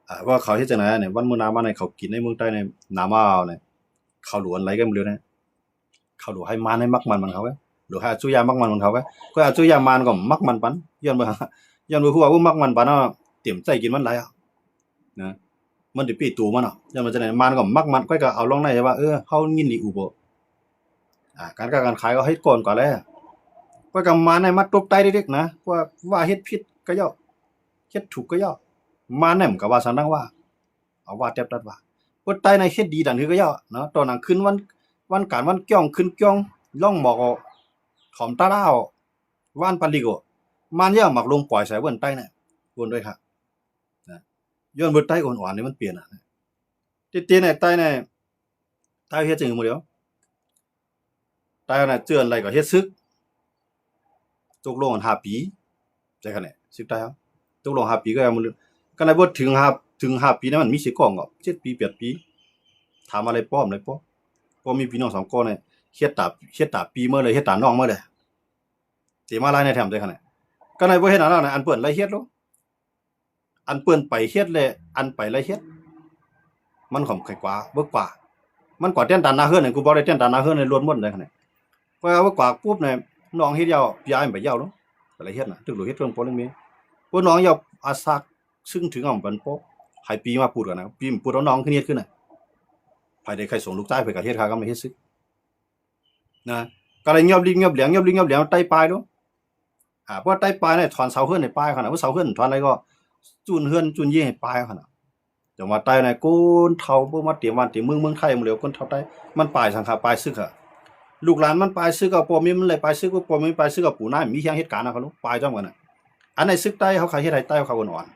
ເອີ ວ່າເຂົາເຮັດຈັ່ງໃດນີ້ ວັນມື້ໜ້າມານີ້ ເຂົາກິນໃນເມືອງໃຕ້ນີ້ ໜ້າມາເອົານີ້ ເຂົາຫຼວນໄຫຼກັນໝົດແລ້ວນະ ເຂົາຫຼວນໃຫ້ມານໃຫ້ມັກໝັ້ນມັນເຂົາ ຫຼືໃຫ້ອາຈຸຍາມັກໝັ້ນມັນເຂົາ ກໍອາຈຸຍາມານກໍມັກໝັ້ນປານ ຍ້ອນວ່າ ຍ້ອນວ່າຮູ້ວ່າມັກໝັ້ນປານເນາະ ເຕັມໃຈກິນມັນຫຼາຍ ນະ ມັນໄດ້ເປໂຕມາເນາະ ຍ້ອນວ່າຈັ່ງໃດ ມານກໍມັກໝັ້ນ ຂ້ອຍກໍເອົາລອງໄດ້ວ່າ ເອີ ເຮົາຍິນດີອູ່ບໍ່ ອາ ການຄ້າການຂາຍກໍເຮັດກ່ອນກວ່າແລ້ວ ຂ້ອຍກໍມາໃນມາຕົບໄຕເດັກໆນະ ວ່າ ວ່າເຮັດຜິດກໍເຈົ້າ ເຮັດຖືກກໍເຈົ້າ ມານນັ້ນກໍວ່າສັນດັງວ່າ ເອົາວ່າແຕັບຕັດວ່າ ຄົນໃຕ້ໃນເຮັດດີດັນຄືກໍເຈົ້າເນາະ ຕອນກາງຄືນວັນ ວັນການວັນກ້ຽງ ຄືນກ້ຽງ ລ່ອງໝອກເອົາ ຖອມຕາລາວ ຫວ່ານປາລິກເອົາ ມານຢ່າມັກລົງປອຍໃສ່ເວີ້ນໃຕ້ນະ ເບິ່ງດ້ວຍຄະ ນະ ຍ້ອນເວີ້ນໃຕ້ອ່ອນໆນີ້ມັນເປັນນະ ຕິດໆໃນໃຕ້ນະ ໃຕ້ເຮັດຈັ່ງມື້ດຽວ ໃຕ້ນະ ເຈື່ອນໄຫຼກໍເຮັດສຶກ ຕົກລົງກັນຫ້າປີ ໃຈຂະແນນ ສຶກໃຕ້ເຮົາ ຕົກລົງຫ້າປີກໍຍັງບໍ່ ຄັນໄດ້ບໍ່ເຖິງຫ້າ ເຖິງຫ້າປີນະ ມັນມີຊິກ້ອງກໍເຈັດປີແປດປີ ຖາມວ່າໄດ້ປ້ອມ ໄດ້ປ້ອມ ພໍມີພີ່ນ້ອງສອງກ້ອນນະ ເຮັດຕາ ເຮັດຕາປີເມີເລີຍ ເຮັດຕານ້ອງເມີເລີຍ ເຕມາລາຍໃນແຖມໃຈຂະແນນ ຄັນໄດ້ບໍ່ເຮັດອັນນັ້ນນະ ອັນເພິ່ນໄດ້ເຮັດໂລດ ອັນເພິ່ນໄປເຮັດ ແລະ ອັນໄປໄດ້ເຮັດ ມັນຂອງໃຄກວ່າ ເບີກກວ່າ ມັນກວ່າແຕ່ນຕາໜ້າເຮືອນ ກູບອກໄດ້ແຕ່ນຕາໜ້າເຮືອນ ລົດໝົດໄດ້ຂະແນນ ເພາະວ່າເບີກກວ່າປຸບນີ້ ນ້ອງເຮັດແລ້ວ ພີ່ອ້າຍໄປເຢາວໂລດ ໄປເຮັດນະ ຖືກໂລດເຮັດເຄື່ອງພໍ່ເລື່ອງແມ່ ພວກນ້ອງເຍົາອາສາຊຶງເຖິງເອົາມັນໂປະ ໃຫ້ປີມາປູດກັນນະ ປີມາປູດເອົານ້ອງຂຶ້ນເຮັດຂຶ້ນນະ ໃຜໄດ້ໃຄສົ່ງລູກຊາຍ ໃຜກໍເຮັດຄາກັນມາເຮັດຊຶກ ນະ ກໍເລີຍຍອບລິກຍອບແຫຼງ ຍອບລິກຍອບແຫຼງ ໄຕ່ປາຍໂລດ ອາ ເພາະໄຕ່ປາຍນີ້ ຖອນເສົາເຮືອນໃຫ້ປາຍເຂົານະ ເສົາເຮືອນຖອນໄດ້ກໍຈູນເຮືອນຈູນເຢຍໃຫ້ປາຍເຂົານະ ແຕ່ວ່າໃຕ້ໃນ ຄົນເຖົ້າເບິ່ງມາເຕັມບ້ານເຕັມເມືອງ ເມືອງໄທໝົດແລ້ວ ຄົນເຖົ້າໃຕ້ ມັນປາຍສັງຂະ ປາຍຊຶກຫະ ລູກຫຼານມັນປາຍຊຶກ ກໍພໍ່ແມ່ມັນໄດ້ປາຍຊຶກ ພໍ່ແມ່ປາຍຊຶກ ກໍປູນາມີແຮງເຮັດການນະ ເຂົາໄປຈ້ອມກັນນະ ອັນໃນຊຶກໃຕ້ເຮົາ ໃຜເຮັດໃຫ້ໃຕ້ເຂົາອ່ອນ